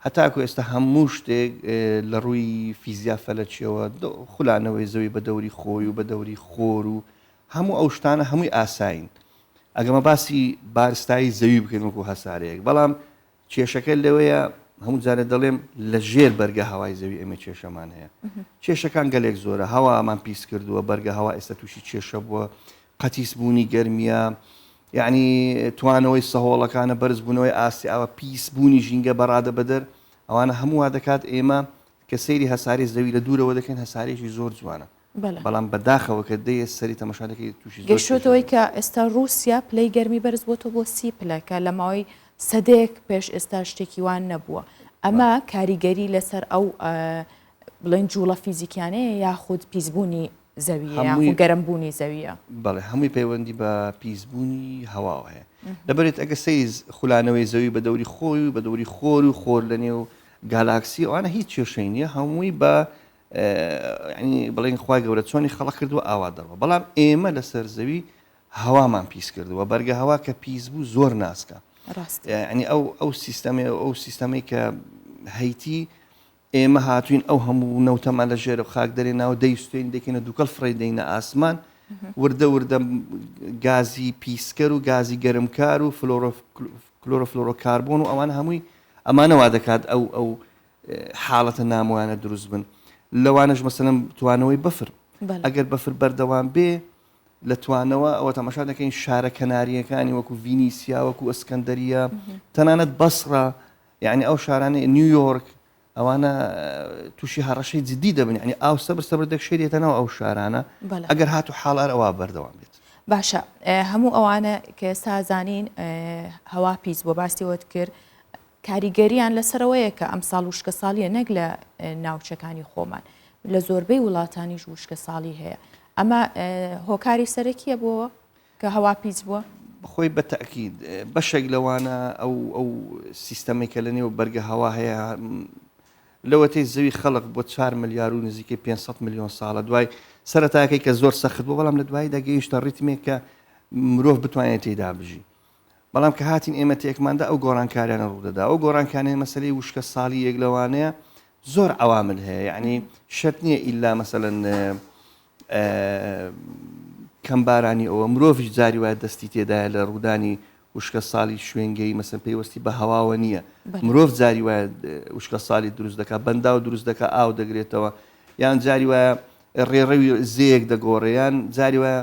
هەتاکو ئێستا هەموو شتێک لە ڕووی فیزیا فەلەکیەوە خولانەوەی زەوی بە دەوری خۆی و بە دەوری خۆر و هەموو ئەو شتانە هەمووی ئاسایین ئەگەمە باسی بارستایی زەوی بکەین وەکو هەسارەیەک بەڵام کێشەکە لەوەیە هەموو جارێ دەڵێم لە ژێر بەرگە هەوای زەوی ئێمە کێشەمان هەیە کێشەکان گەلێک زۆرە هەوامان پیس کردووە بەرگە هەوا ئێستا تووشی کێشە بووە قەتیس بوونی گەرمیە یعنی توانەوەی سەهۆڵەکانە بەرزبوونەوەی ئاستی ئاوە پیس بوونی ژینگە بەڕادە بەدەر ئەوانە هەموو وا دەکات ئێمە کە سەیری هەسارەی زەوی لە دوورەوە دەکەین هەسارێکی زۆر جوانە بەڵام بەداخەوە کە دێیە سەری تەمەشا دەکەی تووشی زۆر کێشە گەیشتۆتەوەی کە ئێستا ڕووسیا پلەی گەرمی بەرز بۆتەوە بۆ 30 پلە کە لە ماوەی سەدەیەک پێش ئێستا شتێکی وان نەبووە ئەمە کاریگەری لەسەر ئەو بڵێن جوڵە فیزیکیانەیە یاخود پیسبوونی زەویە یاخود گەرمبوونی زەویە؟ بەڵێ هەمووی پەیوەندی بە پیسبوونی هەواوە هەیە لەبەرێت ئەگە سەیری خولانەوەی زەوی بە دەوری خۆی و بە دەوری خۆر و خۆر لە نێو گالاکسی ئەوانە هیچ کێشەی نییە هەمووی بە ینی بڵێن خوای گەورە چۆنی خەڵق کردووە ئاوا دەڕوە بەڵام ئێمە لەسەر زەوی هەوامان پیس کردووە بەرگە هەوا کە پیس بوو زۆر ناسکە ینی ئەو ئەو سیستەمێ ئەو سیستەمەی کە هەیتی ئێمە هاتوین ئەو هەموو نەوتەمان لە ژێرە خاک دەرێ ناو دەیستێن دەکەینە دووکەڵ فڕێ دەینە ئاسمان وردە وردە گازی پیسکەر و گازی گەرمکار و کلۆرۆفلۆرۆکاربۆن و ئەوان هەمووی ئەمانە وا دەکات ئەو ئەو حاڵەتە نامۆیانە دروست بن لەوانەش مەسەلەن توانەوەی بەفر ئەگەر بەفر بەردەوام بێ لە توانەوە ئەوە تەماشا دەکەین شارە کەناریەکانی وەکو ڤینیسیا وەکو ئەسکەندەریە تەنانەت بەسڕە یعنی ئەو شارانەی نیویۆرک ئەوانە تووشی هەڕەشەی جدی دەبن یعنی ئاو سەبر سەبر دەکشێتە ناو ئەو شارانە ئەگەر هاتو حاڵار ئەوە بەردەوام بێت. باشە هەموو ئەوانە کە ئێستا زانین هەوا پیس بۆ باسی وەت کرد کاریگەریان لەسەر ئەوەیە کە ئەمساڵ وشکەساڵییە نەک لە ناوچەکانی خۆمان لە زۆربەی وڵاتانیش وشکەساڵی هەیە ئەمە هۆکاری سەرەکیە بۆ کە هەوا پیس بووە؟ خۆی بە تەئکید بەشێک لەوانە ئەو ئەو سیستەمەی کە لە نێو بەرگە هەوا هەیە لەوەتەی زەوی خەڵق بۆ 4 ملیار و نزیکەی 500 میلیۆن ساڵە دوای سەرەتاکەی کە زۆر سەخت بوو بەڵام لە دواییدا گەیشتە ڕیتمێک کە مرۆڤ بتوانێت تێیدا بژی بەڵام کە هاتین ئێمە تێکماندا ئەو گۆڕانکاریانە ڕوودەدا ئەو گۆڕانکاریانە مەسەلەی وشکە ساڵی یەک لەوانەیە زۆر عوامل هەیە یعنی شەرت نییە ئیلا مەسەلەن کەمبارانی ئەوە مرۆڤیش جاری وایە دەستی تێدایە لە ڕوودانی وشکە ساڵی شوێنگەی مەسەن پەیوەستی بە هەواوە نییە مرۆڤ جاری وایە وشکە ساڵی دروست دەکات بەنداو دروست دەکات ئاو دەگرێتەوە یان جاری وایە ڕێڕەوی زەیەک دەگۆڕێ یان جاری وایە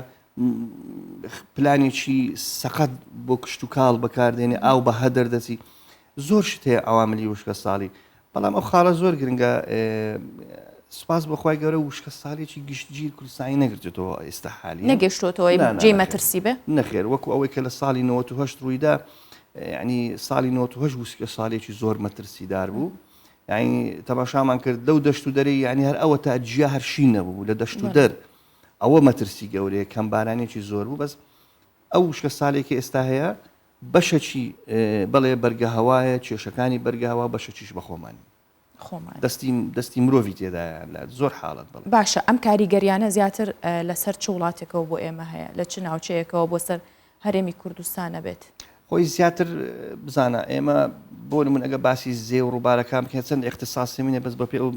پلانێکی سەقەت بۆ کشتوکاڵ بەکاردێنێ ئاو بە هەدەر دەچی زۆر شت هەیە عواملی وشکە ساڵی بەڵام ئەو خاڵە زۆر گرنگە سپاس بەخوای گەورە وشکە ساڵێکی گشتگیر کوردستانی نەگرتێتەوە ئێستا حالی نەگەشتۆتەوە جێی مەترسی بێ نەخێر وەکو ئەوەی کە لە ساڵی 98 ڕوویدا ینی ساڵی 98 وشکە ساڵێکی زۆر مەترسیدار بوو یعنی تەماشامان کرد لەو دەشت و دەرەی یعنی هەر ئەوە تا جیا هەر شین نەبوو لە دەشت و دەر ئەوە مەترسی گەورەیە کەم بارانێکی زۆر بوو بەس ئەو وشکە سالێکی ئێستا هەیە بەشەکی بەڵێ بەرگە هەوایە کێشەکانی بەرگە هەوا بەشەکیش بە خۆمانی خۆمان دەستی دەستی مرۆڤی تێدایە لە زۆر حاڵەت بەڵێ. باشە ئەم کاریگەریانە زیاتر لەسەر چ وڵاتێکەوە بۆ ئێمە هەیە لە چ ناوچەیەکەوە بۆ سەر هەرێمی کوردستان ئەبێت؟ خۆی زیاتر بزانە ئێمە بۆ نمونە ئەگە باسی زێ و ڕووبارەکان بکەین چەند ئیختیساسی منە بەس بەپێ ئەو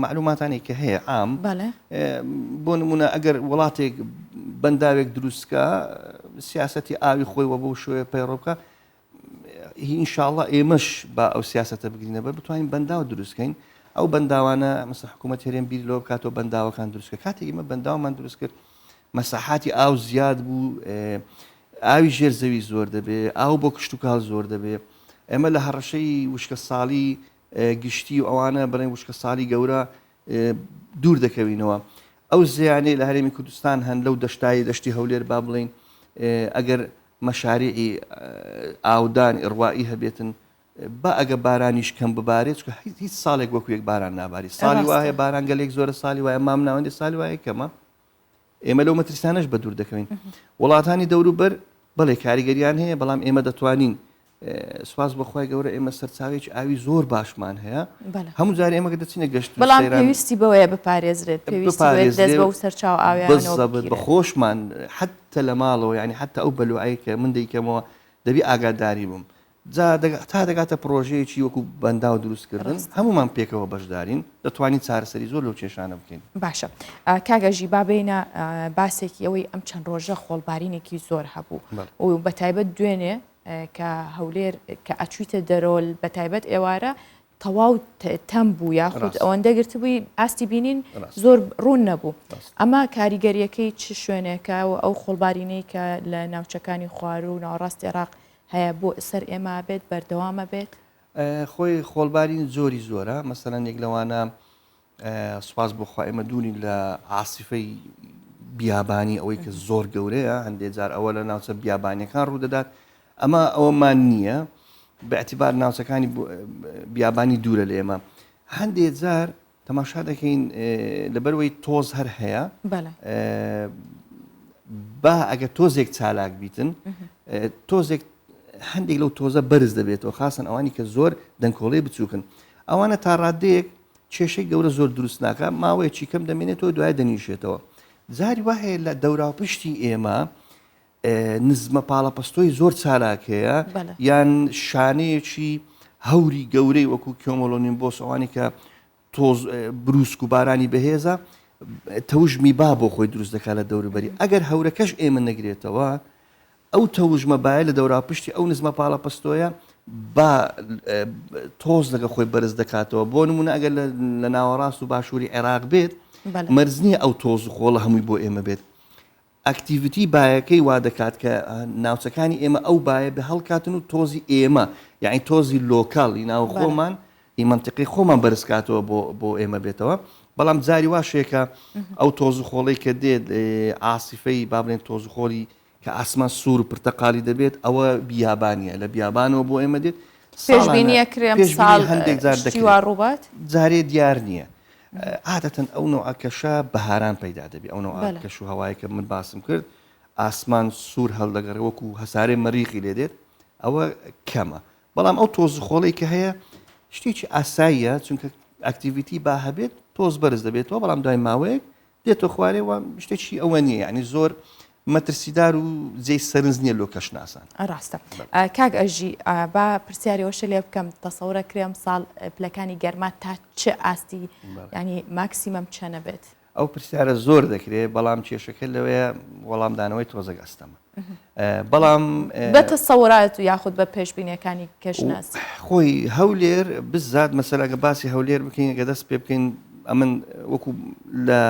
مەعلوماتانەی کە هەیە عام بۆ نمونە ئەگەر وڵاتێک بەنداوێک دروستکە. سیاسەتی ئاوی خۆی وە بەو شێوەیە پەیڕەو بکا ان شاء الله ئێمەش با ئەو سیاسەتە بگرینە بەر بتوانین بەنداو دروستکەین ئەو بەنداوانە مەسە حکوومەت هەرێم بیر لەوە بکاتەوە بەنداوەکان دروستکە کاتێک ئێمە بەنداومان دروست کرد مەساحاتی ئاو زیاد بوو ئاوی ژێر زەوی زۆر دەبێ ئاو بۆ کشتتوکاڵ زۆر دەبێ ئێمە لە هەڕەشەی وشکە ساڵی گشتی و ئەوانە بڵێن وشکە ساڵی گەورە دوور دەکەوینەوە. ئەو زێیانەی لە هەرێمی کوردستان هەن لەو دەشتایی دەشتی هەولێر با بڵێین ئەگەر مەشاریعی ئاودان ئڕوائی هەبێتن با ئەگە بارانیش کەم ببارێت چونکە هیچ ساڵێک وەکو یەک باران ناباری ساڵی وا هەیە باران گەلێک زۆرە ساڵی وایە مامناوەندی ساڵی وایە کەمە ئێمە لەو مەترسیانەش بەدوور دەکەوین. وڵاتانی دەوروبەر بەڵێ کاریگەریان هەیە، بەڵام ئێمە دەتوانین سوپاس بۆ خوای گەورە ئێمە سەرچاوەیەکی ئاوی زۆر باشمان هەیە. هەموو جارێ ئێمە کە دەچینە گەشت و بەڵام سەیران پێویستی بەوەیە بپارێزرێت، پێویستی بەوەیە دەست بەو سەرچاوە ئاویانەوە بزەبت بە بگیرێت. خۆشمان حەتە لە ماڵەوە یانی حەتە ئەو بەلوعەی کە من دەیکەمەوە دەبی ئاگاداری بم. جا تا دەگاتە پڕۆژەیەکی وەکو بەنداو دروستکردن هەموومان پێکەوە بەشدارین دەتوانین چارەسەری زۆر لەو کێشانە بکەین. باشە کاک ئەژی با بێینە باسێکی ئەوەی ئەم چەند ڕۆژە خۆڵبارینێکی زۆر هەبوو و بەتایبەت دوێنێ کە هەولێر کە ئەچویتە دەرۆل بەتایبەت ئێوارە تەواو تەم بوو یاخود ئەوەندە گرتبووی ئاستی بینین زۆر ڕوون نەبوو ئەمە کاریگەریەکەی چ شوێنێکە و ئەو خۆڵبارینەی کە لە ناوچەکانی خواروو و ناوەڕاستی عێراق هەیە بۆ سەر ئێمە بێت بەردەوامە بێت؟ خۆی خۆڵبارین زۆری زۆرە مەسەلەن یەک لەوانە سوپاس بۆ خوا ئێمە دوورین لە عاسفەی بیابانی ئەوەی کە زۆر گەورەیە هەندێک جار ئەوە لە ناوچە بیابانیەکان ڕوودەدات ئەمە ئەوەمان نییە باعتبار ناوچەکانی بیابانی دوورە لە ئێمە هەندێک جار تەماشا دەکەین لەبەرئەوەی تۆز هەر هەیە با ئەگەر تۆزێک چالاک بیتن تۆزێک هەندێک لەو تۆزە بەرز دەبێتەوە خاستەن ئەوانی کە زۆر دەنکۆڵەی بچووکن ئەوانە تا ڕادەیەک کێشەی گەورە زۆر دروست ناکە ماوەیەکی کەم دەمێنێتەوە دوای دەنیشێتەوە جاری وا هەیە لە دەوراوپشتی ئێمە نزمە پاڵەپەستۆی زۆر چالاک هەیە یان شانەیەکی هەوری گەورەی وەکو cumulonimbus ئەوانی کە تۆز بروسک و بارانی بەهێزە تەوژمی با بۆ خۆی دروست دەکات لە دەوروبەری ئەگەر هەورەکەش ئێمە نەگرێتەوە ئەو تەوژمە بایە لە دەورا پشتی ئەو نزمە پاڵە پەستۆیە با تۆز لەگە خۆی بەرز دەکاتەوە بۆ نمونە ئەگەر لە ناوەڕاست و باشووری عێراق بێت مەرج نییە ئەو تۆز و خۆڵە هەمووی بۆ ئێمە بێت activity بایەکەی وا دەکات کە ناوچەکانی ئێمە ئەو بایە بە هەڵکاتن و تۆزی ئێمە یعنی تۆزی local ی ناو خۆمان ئی مەنتیقەی خۆمان بەرز کاتەوە بۆ بۆ ئێمە بێتەوە بەڵام جاری واشەیەکە ئەو تۆز و خۆڵەی کە دێت عاسفەی با بڵێن تۆز و خۆڵی کە ئاسمان سوور و پرتەقالی دەبێت ئەوە بیابانیە لە بیابانەوە بۆ ئێمە دێت پێشبینی ئەکرێ ئەم ساڵ هەندێک جار شتی وا ڕووبات؟ جارێ دیار نییە عادەتەن ئەو نەوعە کەشە بەهاران پەیدا دەبی ئەو نەوعە کەش و هەوایە کە من باسم کرد ئاسمان سوور هەڵدەگەڕێ وەکو هەسارەی مەریخی لێ دێت ئەوە کەمە بەڵام ئەو تۆز و خۆڵەی کە هەیە شتێکی ئاساییە چونکە activity با هەبێت تۆز بەرز دەبێتەوە بەڵام دوای ماوەیەک دێتە خوارێ و شتێکی ئەوە نییە یعنی زۆر مەترسیدار و جێی سەرنج نییە لۆ کەشناسان. ڕاستە کاک ئەژی با پرسیاری ئەوەشە لێ بکەم تەسەورە کرێ ئەمساڵ پلەکانی گەرما تا چ ئاستی ینی ماکسیمەم چەنە بێت؟ ئەو پرسیارە زۆر دەکرێت بەڵام کێشەکە لەوەیە وەڵامدانەوەی تۆزێک ئەستەمە بەڵام بە تەسەورات و یاخود بە پێشبینیەکانی کەشناسی خۆی هەولێر بزات مەسەلەگە باسی هەولێر بکەین گە دەست پێ بکەین ئەمن وەکو لە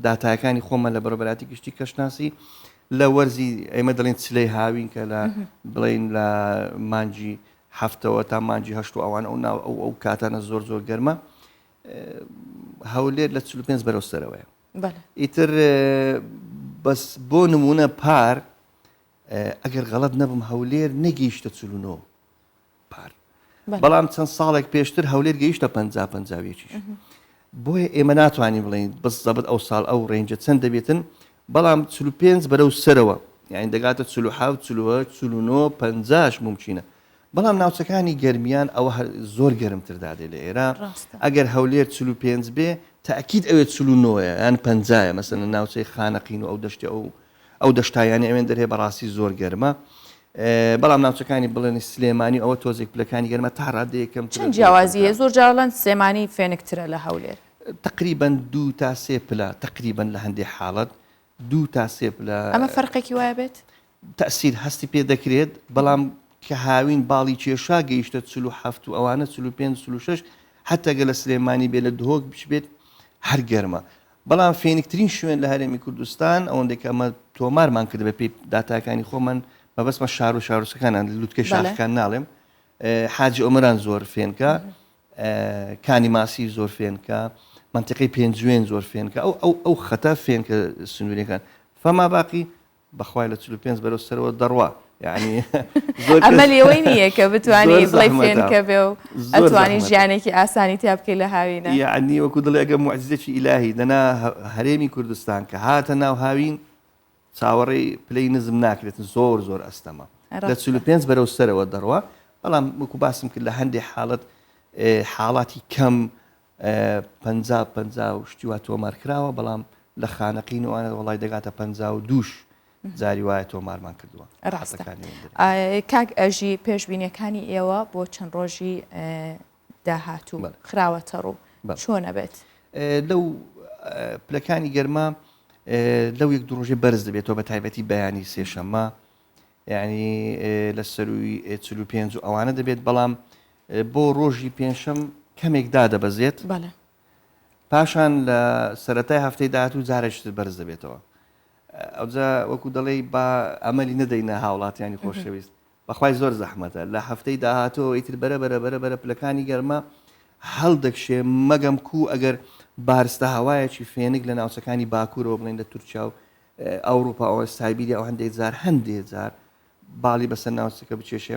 داتایەکانی خۆمە لە بەڕێوەبەرایەتی گشتی کەشناسی لە وەرزی ئێمە دەڵێن چلەی هاوین کە لە بڵین لە مانگی هەفتەوە تا مانگی هەشت و ئەوان ئەو ناو ئەو ئەو کاتانە زۆر زۆر گەرمە هەولێر لە 45 بەرەو سەرەوەیە ئیتر بەس بۆ نمونە پار ئەگەر غەڵت نەبم هەولێر نەگەیشتە 49 پار بەڵام چەند ساڵێک پێشتر هەولێر گەیشتە 50 پەنجاویەکیش بۆیە ئێمە ناتوانین بڵێین بزەبت ئەو ساڵ ئەو range ە چەند دەبێتن بەڵام 45 بەرەو سەرەوە یعنی دەگاتە 47 48 49 50 ممکنە بەڵام ناوچەکانی گەرمیان ئەوە زۆر گەرمتر دادێ لە ئێرە ئەگەر هەولێر 45 بێ تاکیید ئەوێ 49 یان 50 مەسەن ناوچەی خانەقین و ئەو دەشتی ئەو ئەو دەشتاییانەی ئەوێن دەرێ بەڕاستی زۆر گەرمە بەڵام ناوچەکانی بڵێنی سلێمانی ئەوە تۆزێک پلەکانی گەرمە تا ڕادەیەک کەمترە چەند جیاوازی هەیە زۆر جار ئەڵێن سلێمانی فێنکترە لە هەولێر. تەقریبەن دوو تا سێ پلە تەقریبەن لە هەندێ حاڵەت دوو تا سێ پلە. ئەمە فەرقێکی وایە بێت؟ تەسیر هەستی پێ دەکرێت بەڵام کە هاوین باڵی کێشا گەیشتە 47 و ئەوانە 45 46 حتا گە لە سلێمانی بێ لە دهۆک بچبێت هەر گەرمە بەڵام فێنکترین شوێن لە هەرێمی کوردستان ئەوەندێک ئەمە تۆمارمان کرد بە پێی داتاکانی خۆمان مەبەستمە شار و شارۆچکەکانان لوتکەی شاخەکان ناڵێم حاجی ئۆمەران زۆر فێنکە کانی ماسی زۆر فێنکە منتیقی پێنجوێن زۆر فێنکە ئەو ئەو ئەو خەتە فێنکە سنوورەکان فەما باقی بەخوای لە 45 بەرەو سەرەوە دەڕوا یعنی ئەمە لێوەی نییە کە بتوانی بڵێ فێنکە بێ و ئەتوانی ژیانێکی ئاسانی تیا بکەی لە هاوینە یعنی وەکو دڵێ ئەگە معجزێکی ئیلاهی دەنا هەرێمی کوردستان کە هاتە ناو هاوین چاوەڕێی پلەی نزم ناکرێت زۆر زۆر ئەستەمە لە 45 بەرەو سەرەوە دەڕوا بەڵام وەکو باسم کرد لە هەندێک حاڵەت حاڵاتی کەم 50 50 و شتی وا تۆمار کراوە بەڵام لە خانەقین وانە وڵی دەگاتە 52 جاری وایە تۆمارمان کردووە ڕاستە کاک ئەژی پێشبینیەکانی ئێوە بۆ چەند ڕۆژی داهاتوو خراوەتە ڕوو چۆنە بێت؟ لەو پلەکانی گەرما لەو یەک دوو ڕۆژێ بەرز دەبێتەوە بە تایبەتی بەیانی سێشەممە یعنی لە سەروی 45 و ئەوانە دەبێت بەڵام بۆ ڕۆژی پێنجشەم کەمێک دادەبەزێت پاشان لە سەتای هەفتەی داهاتوو جارێکتر بەرز دەبێتەوە ئەوجا وەکو دەڵێی با ئەمەلی نەدەینە هاوڵاتیانی خۆشەویست بەخوای زۆر زەحمەتە لە هەفتەی داهاتووەوە ئیتر بەرە بەرە بەرە بەرە پلەکانی گەرما هەڵدەکشێ مەگەم کوو ئەگەر بارستە هەوایەکی فێنک لە ناوچەکانی باکوورەوە بڵێن لە تورکیا و ئەوروپا ئەوە سایبیریا و هەندێک جار هەندێک جار باڵی بەسەر ناوچەکە بکێشێ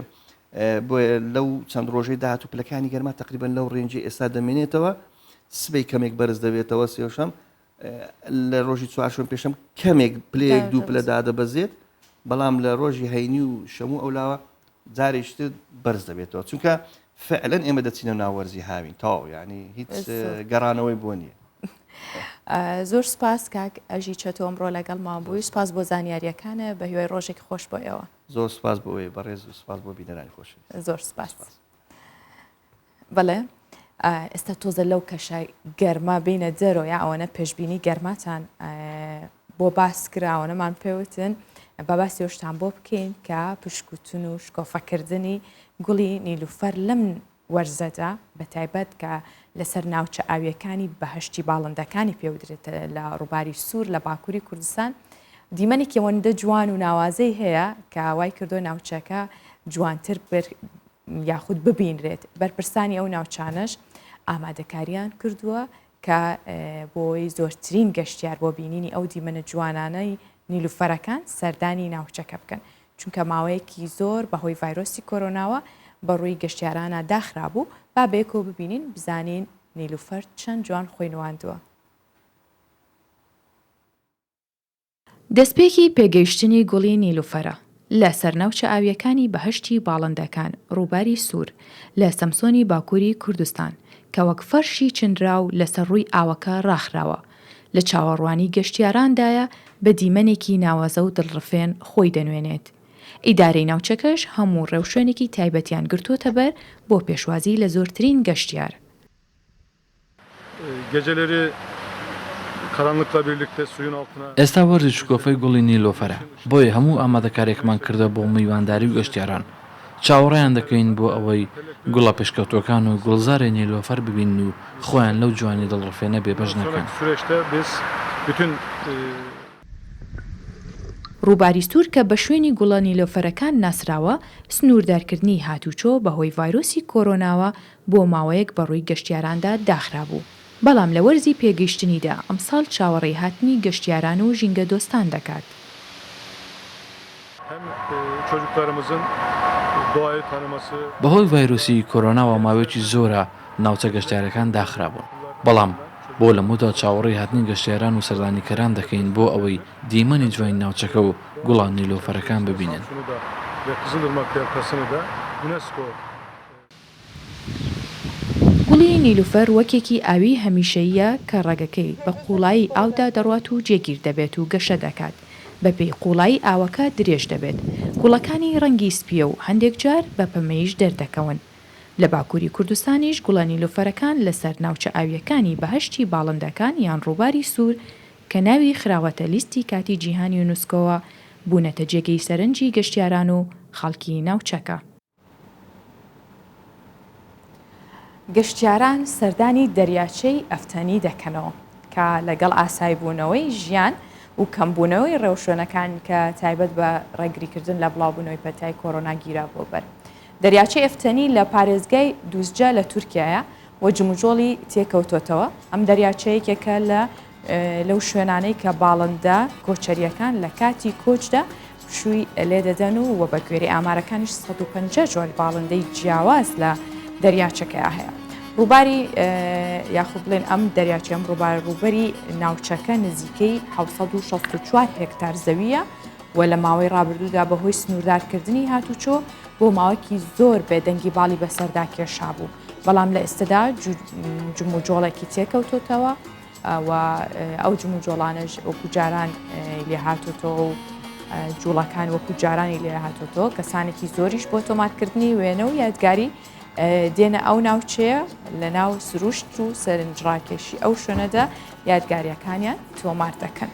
بۆیە لەو چەند ڕۆژەی داهاتوو پلەکانی گەرما تقریبا لەو range ی ئێستا دەمێنێتەوە سبەی کەمێک بەرز دەبێتەوە سێشەم لە ڕۆژی چوارشەم پێشەم کەمێک پلەیەک دوو پلە دادەبەزێت بەڵام لە ڕۆژی هەینی و شەموو ئەولاوە جارێکتر بەرز دەبێتەوە چونکە فعلەن ئێمە دەچینە ناو وەرزی هاوین تەواو یعنی هیچ گەڕانەوەی بۆ نییە. زۆر سپاس کاک ئەژی چەتۆ ئەمڕۆ لەگەڵمان بووی سپاس بۆ زانیاریەکانە بە هیوای ڕۆژێکی خۆش بۆ ئێوە. زۆر سپاس بۆ بەڕێز و سپاس بۆ بینەرانی خۆش زۆر سپاس. بەڵێ ئێستا تۆزە لەو کەشە گەرما بینە دەرەوە یا ئەوەنە پێشبینی گەرماتان بۆ باس کراوەنەمان پێوتن با باسی شتان بۆ بکەین کە پشکوتن و شکۆفەکردنی گوڵی نیلوفەر لەم وەرزەدا بە تایبەت کە لەسەر ناوچە ئاویەکانی بەهشتی باڵندەکانی پێودرێت لە ڕووباری سوور لە باکووری کوردستان دیمەنێکی ئەوەندە جوان و ناوازەی هەیە کە وای کردو ناوچەکە جوانتر یاخود ببینرێت، بەرپرسانی ئەو ناوچانەش ئامادەکاریان کردووە کە بۆی زۆرترین گەشتیار بۆ بینینی ئەو دیمەنە جوانانەی نیلوفەرەکان سەردانی ناوچەکە بکەن، چونکە ماوەیەکی زۆر بەهۆی ڤایرۆسی کۆرۆناوە بەڕووی گەشتیارانا داخرابوو، با بەیەکەوە ببینین بزانین نیلوفەر چەند جوان خۆی نواندووە. دەستپێکی پێگەیشتنی گوڵی نیلوفەرە لە سەر ناوچە ئاوییەکانی بەهەشتی باڵندەکان، ڕووباری سوور، لە سەمسۆنی باکووری کوردستان، کە وەک فەرشی چنراو لەسەر ڕووی ئاوەکە ڕاخراوە، لە چاوەڕوانی گەشتیاراندایە بە دیمەنێکی ناوازە و دڵڕفێن خۆی دەنوێنێت. ئیدارەی ناوچەکەش هەموو ڕێوشوێنێکی تایبەتیان گرتووەتەبەر بۆ پێشوازی لە زۆرترین گەشتیار. ئێستا وەرزی شکۆفەی گوڵی نیلۆفەرە، بۆیە هەموو ئامادەکارییەکمان کردووە بۆ میوانداری و گەشتیاران. چاوەڕێیان دەکەین بۆ ئەوەی گوڵە پێشکەوتووەکان و گوڵزاری نیلۆفەر ببینن و خۆیان لەو جوانی دڵڕفێنە بێبەش نەکەن. ڕووباری سوور کە بە شوێنی گوڵە نیلۆفەرەکان ناسراوە، سنووردارکردنی هاتووچۆ بەهۆی ڤایرۆسی کۆرۆناوە بۆ ماوەیەک بەڕووی گەشتیاراندا داخرابوو، بەڵام لە وەرزی پێگەیشتنیدا ئەمساڵ چاوەڕێی هاتنی گەشتیاران و ژینگەدۆستان دەکات. بەهۆی ڤایرۆسی کۆرۆناوە ماوەیەکی زۆرە ناوچە گەشتیارەکان داخرابوون، بەڵام بۆ لەمەودا چاوەڕێی هاتنی گەشتیاران و سەردانیکەران دەکەین بۆ ئەوەی دیمەنی جوانی ناوچەکە و گوڵە نیلۆفەرەکان ببینن. گوڵی نیلوفەر وەکێکی ئاویی هەمیشەییە کە ڕەگەکەی بە قووڵایی ئاودا دەڕوات و جێگیر دەبێت و گەشە دەکات، بەپێی قووڵایی ئاوەکە درێژ دەبێت، گوڵەکانی ڕەنگی سپییە و هەندێک جار بە پەمەییش دەردەکەون. لە باکووری کوردستانیش گوڵە نیلوفەرەکان لەسەر ناوچە ئاوییەکانی بەهەشتی باڵندەکان یان ڕووباری سوور کە ناوی خراوەتە لیستی کاتی جیهان یونسکۆوە. بوونەتە جێگەی سەرنجی گەشتیاران و خەڵکی ناوچەکە. گەشتیاران سەردانی دەریاچەی ئەفتەنی دەکەنەوە کە لەگەڵ ئاسایبوونەوەی ژیان و کەمبوونەوەی ڕێوشوێنەکان کە تایبەت بە ڕێگریکردن لە بڵاوبوونەوەی پەتای کۆرۆنا گیرابووە بەر. دەریاچەی ئەفتەنی لە پارێزگای دوزجە لە تورکیایە و جموجۆڵی تێکەوتۆتەوە، ئەم دەریاچە یەکێکە لە لەو شوێنانەی کە باڵندە کۆچەرییەکان لە کاتی کۆچدا پشووی لێدەدەن و و بەگوێرەی ئامارەکانیش 150 جۆر باڵندەی جیاواز لە دەریاچەکەیا هەیە. ڕووباری یاخود بڵێن ئەم دەریاچە ئەم ڕووبارە ڕووبەری ناوچەکە نزیکەی 764 هێکتار زەوییە و لە ماوەی ڕابردوودا بەهۆی سنووردارکردنی هاتوچۆ بۆ ماوەکی زۆر بێدەنگی باڵی بەسەردا کێشابوو. بەڵام لە ئێستەدا جموجۆڵێکی تێکەوتۆتەوە و ئەو جموجۆڵانەش وەکو جاران لێهاتۆتەوە و جوڵەکان وەکو جارانی لێهاتۆتەوە کەسانێکی زۆریش بۆ تۆمارکردنی وێنە و یادگاری دێنە ئەو ناوچەیە لە ناو سروشت و سەرنجڕاکێشی ئەو شوێنەدا یادگاریەکانیان تۆمار دەکەن.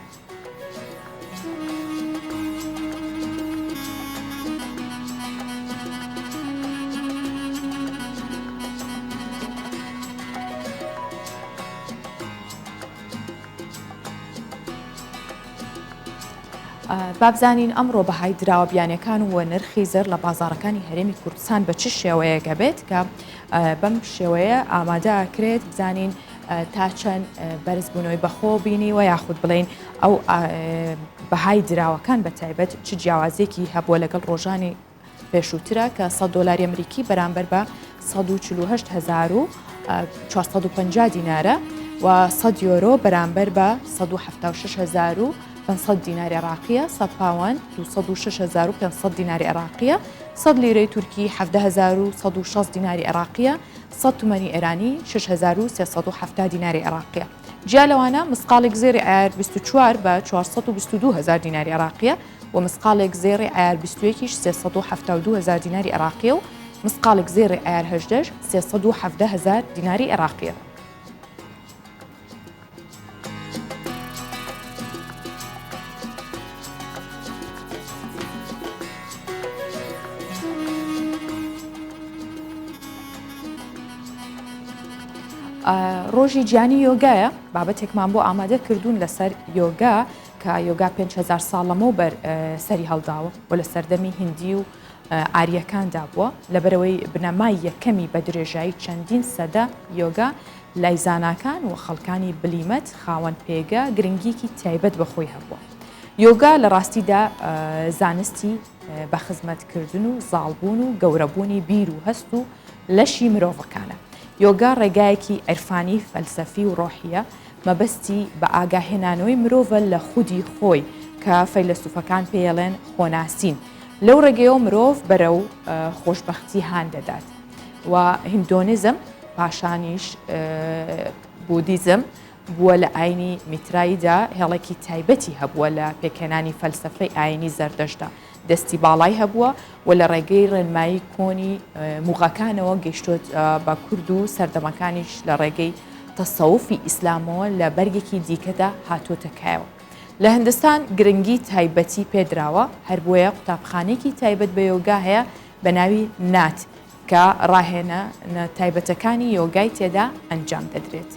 با بزانین ئەمڕۆ بەهای دراوە بیانەکان و نرخی زێڕ لە بازاڕەکانی هەرێمی کوردستان بە چ شێوەیەکە بێت کە بەم شێوەیە ئامادە کرێت بزانین تا چەند بەرزبوونەوەی بەخۆ بینیوە یاخود بڵێین ئەو بەهای دراوەکان بە تایبەت چ جیاوازیەکی هەبووە لەگەڵ ڕۆژانی پێشووترە کە 100 دۆلاری ئەمریکی بەرامبەر بە 148450 دینارە و 100 یۆرۆ بەرامبەر بە 176500 دیناری عراقیە 100 پاوەند 206500 دیناری عراقیە 100 لیرەی تورکی 17160 دیناری عراقیە 100 تومەنی ئێرانی 6370 دیناری عێراقیە. جیا لەوانە مسقاڵێک زێڕی عەیار 24 بە 422 هەزار دیناری عێراقیە و مسقاڵێک زێڕی عەیار 21 یش 372 هەزار دیناری عێراقیە و مسقاڵێک زێڕی عەیار 18 317 هەزار دیناری عێراقیە. ڕۆژی جیانی یۆگایە بابەتێکمان بۆ ئامادە کردوون لەسەر یۆگا کە یۆگا 5هزار ساڵ لەمەوبەر سەری هەڵداوە و لە سەردەمی هندی و ئاریەکاندا بووە لەبەرەوەی بنەمای یەکەمی بە درێژایی چەندین سەدە یۆگا لای زاناکان و خەڵکانی بلیمەت خاوەن پێگە گرنگیکی تایبەت بە خۆی هەبووە. یۆگا لە ڕاستیدا زانستی بە خزمەتکردن و زاڵبوون و گەورەبوونی بیر و هەست و لەشی مرۆڤەکانە. یۆگا ڕێگایەکی عیرفانی، فەلسەفی و ڕۆحییە، مەبەستی بە ئاگاهێنانەوەی مرۆڤە لە خودی خۆی کە فەیلەسوفەکان پێیەڵێن خۆناسین. لەو ڕێگەیەوە مرۆڤ بەرەو خۆشبەختی هان دەدات. و هیندۆنیزم پاشانیش بودیزم بووە لە ئاینی میتراییدا هێڵێکی تایبەتی هەبووە لە پێکهێنانی فەلسەفەی ئاینی زەردەشتدا دەستی باڵای هەبووە و لە ڕێگەی ڕێنمایی کۆنی موغەکانەوە گەیشتۆت بە کورد و سەردەمەکانیش لە ڕێگەی تەسەوفی ئیسلامەوە لە بەرگێکی دیکەدا هاتۆتە کایەوە. لە هندستان گرنگی تایبەتی پێدراوە، هەر بۆیە قوتابخانەیەکی تایبەت بە یۆگا هەیە بە ناوی نات کە ڕاهێنانە تایبەتەکانی یۆگای تێدا ئەنجام دەدرێت.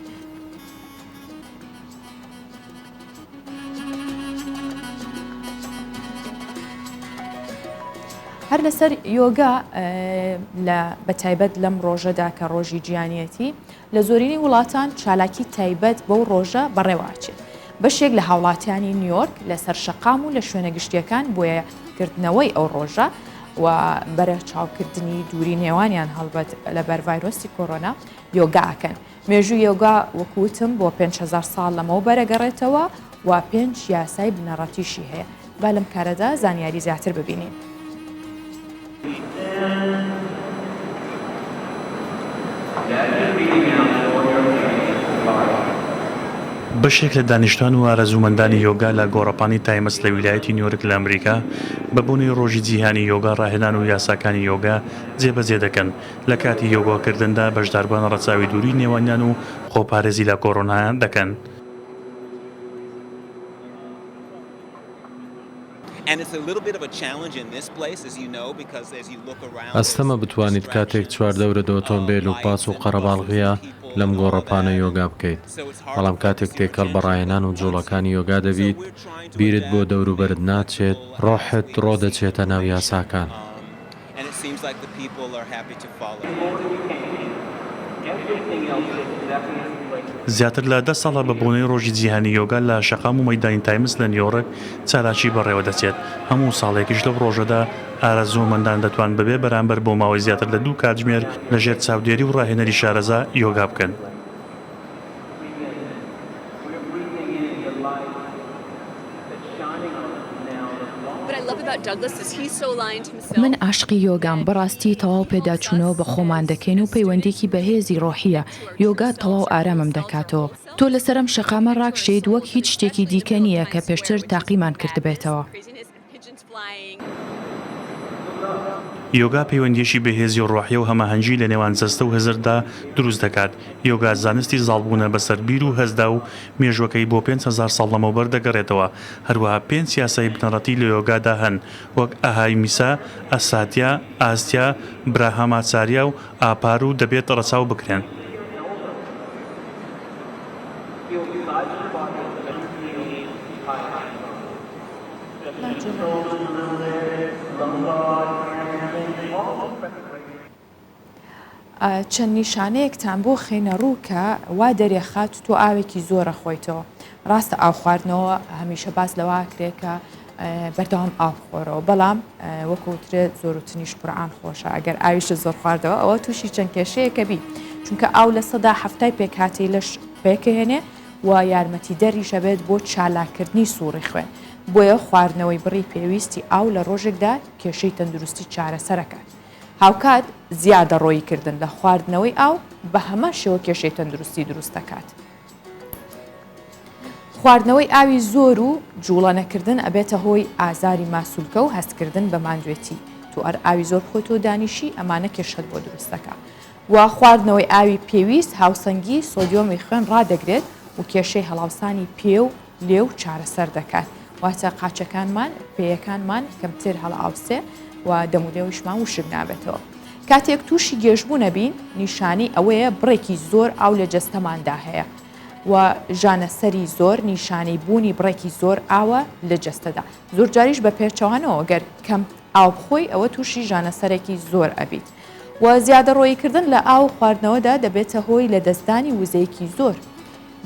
هەر لەسەر یۆگا لە بەتایبەت لەم ڕۆژەدا کە ڕۆژی جیانیەتی لە زۆرینەی وڵاتان چالاکی تایبەت بەو ڕۆژە بەڕێوەئەچێت. بەشێک لە هاوڵاتیانی نیۆرک لەسەر شەقام و لە شوێنە گشتییەکان بۆ یادکردنەوەی ئەو ڕۆژە و بەرەچاوکردنی دووری نێوانیان هەڵبەت لەبەر ڤایرۆسی کۆرۆنا یۆگا ئەکەن. مێژووی یۆگا وەکو وتم بۆ 5000 ساڵ لەمەوبەر ئەگەڕێتەوە و پێنج یاسای بنەڕەتیشی هەیە. با لەم کارەدا زانیاری زیاتر ببینین. بەشێک لە دانیشتوان و ئارەزوومەندانی یۆگا لە گۆڕەپانی تایمز لە ویلایەتی نیۆرک لە ئەمریکا بە بۆنەی ڕۆژی جیهانی یۆگا ڕاهێنان و یاساکانی یۆگا جێبەجێ دەکەن. لە کاتی یۆگاکردندا بەشداربووان ڕەچاوی دووری نێوانیان و خۆپارێزی لە کۆرۆنا دەکەن. ئەستەمە بتوانیت کاتێک چواردەورت ئۆتۆمبێل و پاس و قەرەباڵغییە لەم گۆڕەپانە یۆگا بکەیت، بەڵام کاتێک تێکەڵ بە ڕاهێنان و جوڵەکانی یۆگا دەبیت، بیرت بۆ دەوروبەرت ناچێت، ڕۆحت ڕۆدەچێتە ناو یاساکان. زیاتر لە دە ساڵە بە بۆنەی ڕۆژی جیهانی یۆگا لە شەقام و مەیدانی تایمز لە نیۆڕک چالاکی بەڕێوەدەچێت، هەموو ساڵێکیش لەو ڕۆژەدا ئارەزوومەندان دەتوان بەبێ بەرامبەر بۆ ماوەی زیاتر لە دوو کاتژمێر لەژێر چاودێری و ڕاهێنەری شارەزا یۆگا بکەن. من عاشقی یۆگام، بەڕاستی تەواو پێداچوونەوە بە خۆمان دەکەین و پەیوەندییەکی بەهێزی ڕۆحییە، یۆگا تەواو ئارامم دەکاتەوە. تۆ لەسەر ئەم شەقامە ڕاکشێیت وەک هیچ شتێکی دیکە نییە کە پێشتر تاقیمان کردبێتەوە. یۆگا پەیوەندییەکی بەهێزی ڕۆحییە و هەماهەنگی لە نێوان جەستە و هزردا دروست دەکات. یۆگا زانستی زاڵبوونە بەسەر بیر و هەستدا و مێژووەکەی بۆ 5000 ساڵ لەمەوبەر دەگەڕێتەوە. هەروەها پێنج یاسای بنەڕەتی لە یۆگادا هەن وەک ئەهایمیسا، ئەساتیا، ئاستیا، براهاماچاریا و ئاپار و دەبێت ڕەچاو بکرێن. چەند نیشانەیەکتان بۆ خەینە ڕوو کە وا دەرێخات تۆ ئاوێکی زۆرە خۆیتەوە ڕاستە ئاو خواردنەوە هەمیشە باس لەوە کرێ کە بەردەوام ئاو خۆرەوە بەڵام وەکوترێ زۆر و تنیش قورآان خۆشە ئەگەر ئاویشە زۆر خواردەوە ئەوە تووشی چەند کێشەیەکە بی چونکە ئاو 70% پێکهاتەی لەش پێکهێنێ و یارمەتیدەریشە بێت بۆ چالاککردنی سوڕی خوێن بۆیە خواردنەوەی بڕی پێویستی ئاو لە ڕۆژێکدا کێشەی تەندروستی چارەسەرەکات. هاوکات زیادەڕۆیی کردن لە خواردنەوەی ئاو بە هەمان شێوە کێشەی تەندروستی دروست دەکات. خواردنەوەی ئاوی زۆر و جوڵە نەکردن ئەبێتە هۆی ئازاری ماسولکە و هەستکردن بە ماندوێتی. تۆ ئەر ئاوی زۆر بخۆیتەوە دانیشی ئەمانە کێشەت بۆ دروست دەکات. و خواردنەوەی ئاوی پێویست هاوسەنگی سۆدیۆمی خوێن ڕادەگرێت و کێشەی هەڵاوسانی پێ و لێو چارەسەر دەکات واتە قاچەکانمان پێیەکانمان کەمتر هەڵئاوسێ و دەم و لێویشمان وشک نابێتەوە. کاتێک تووشی گێژبوون ئەبین نیشانەی ئەوەیە بڕێکی زۆر ئاو لە جەستەماندا هەیە و ژانەسەری زۆر نیشانەی بوونی بڕێکی زۆر ئاوە لە جەستەدا زۆرجاریش بە پێچەوانەوە گەر کەم ئاو بخۆی ئەوە تووشی ژانەسەرێکی زۆر ئەبیت و زیادەڕۆییکردن لە ئاو خواردنەوەدا دەبێتە هۆی لەدەستدانی وزەیەکی زۆر.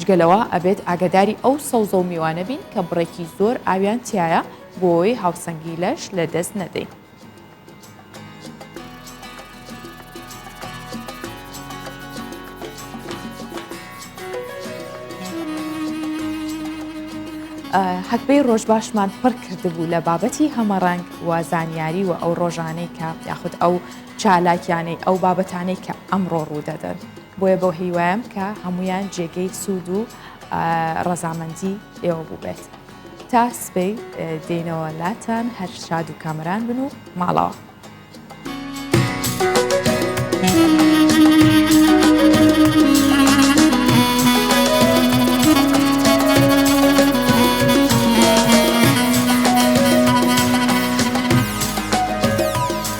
جگە لەوە ئەبێت ئاگاداری ئەو سەوزە و میوانە بین کە بڕێکی زۆر ئاویان تیایە بۆ ئەوەی هاوسەنگی لەش لەدەست نەدەین. هەکبەی ڕۆژباشمان پڕ کردبوو لە بابەتی هەمەڕەنگ و زانیاری و ئەو ڕۆژانەی کە یاخود ئەو چالاکیانەی ئەو بابەتانەی کە ئەمڕۆ ڕوودەدەن. بۆیە بەو هیوایەم کە هەموویان جێگەی سوود و ڕەزامەندی ئێوە بووبێت. تا سبەی دێینەوە لاتان هەر شاد و کامەران بن و ماڵەوە.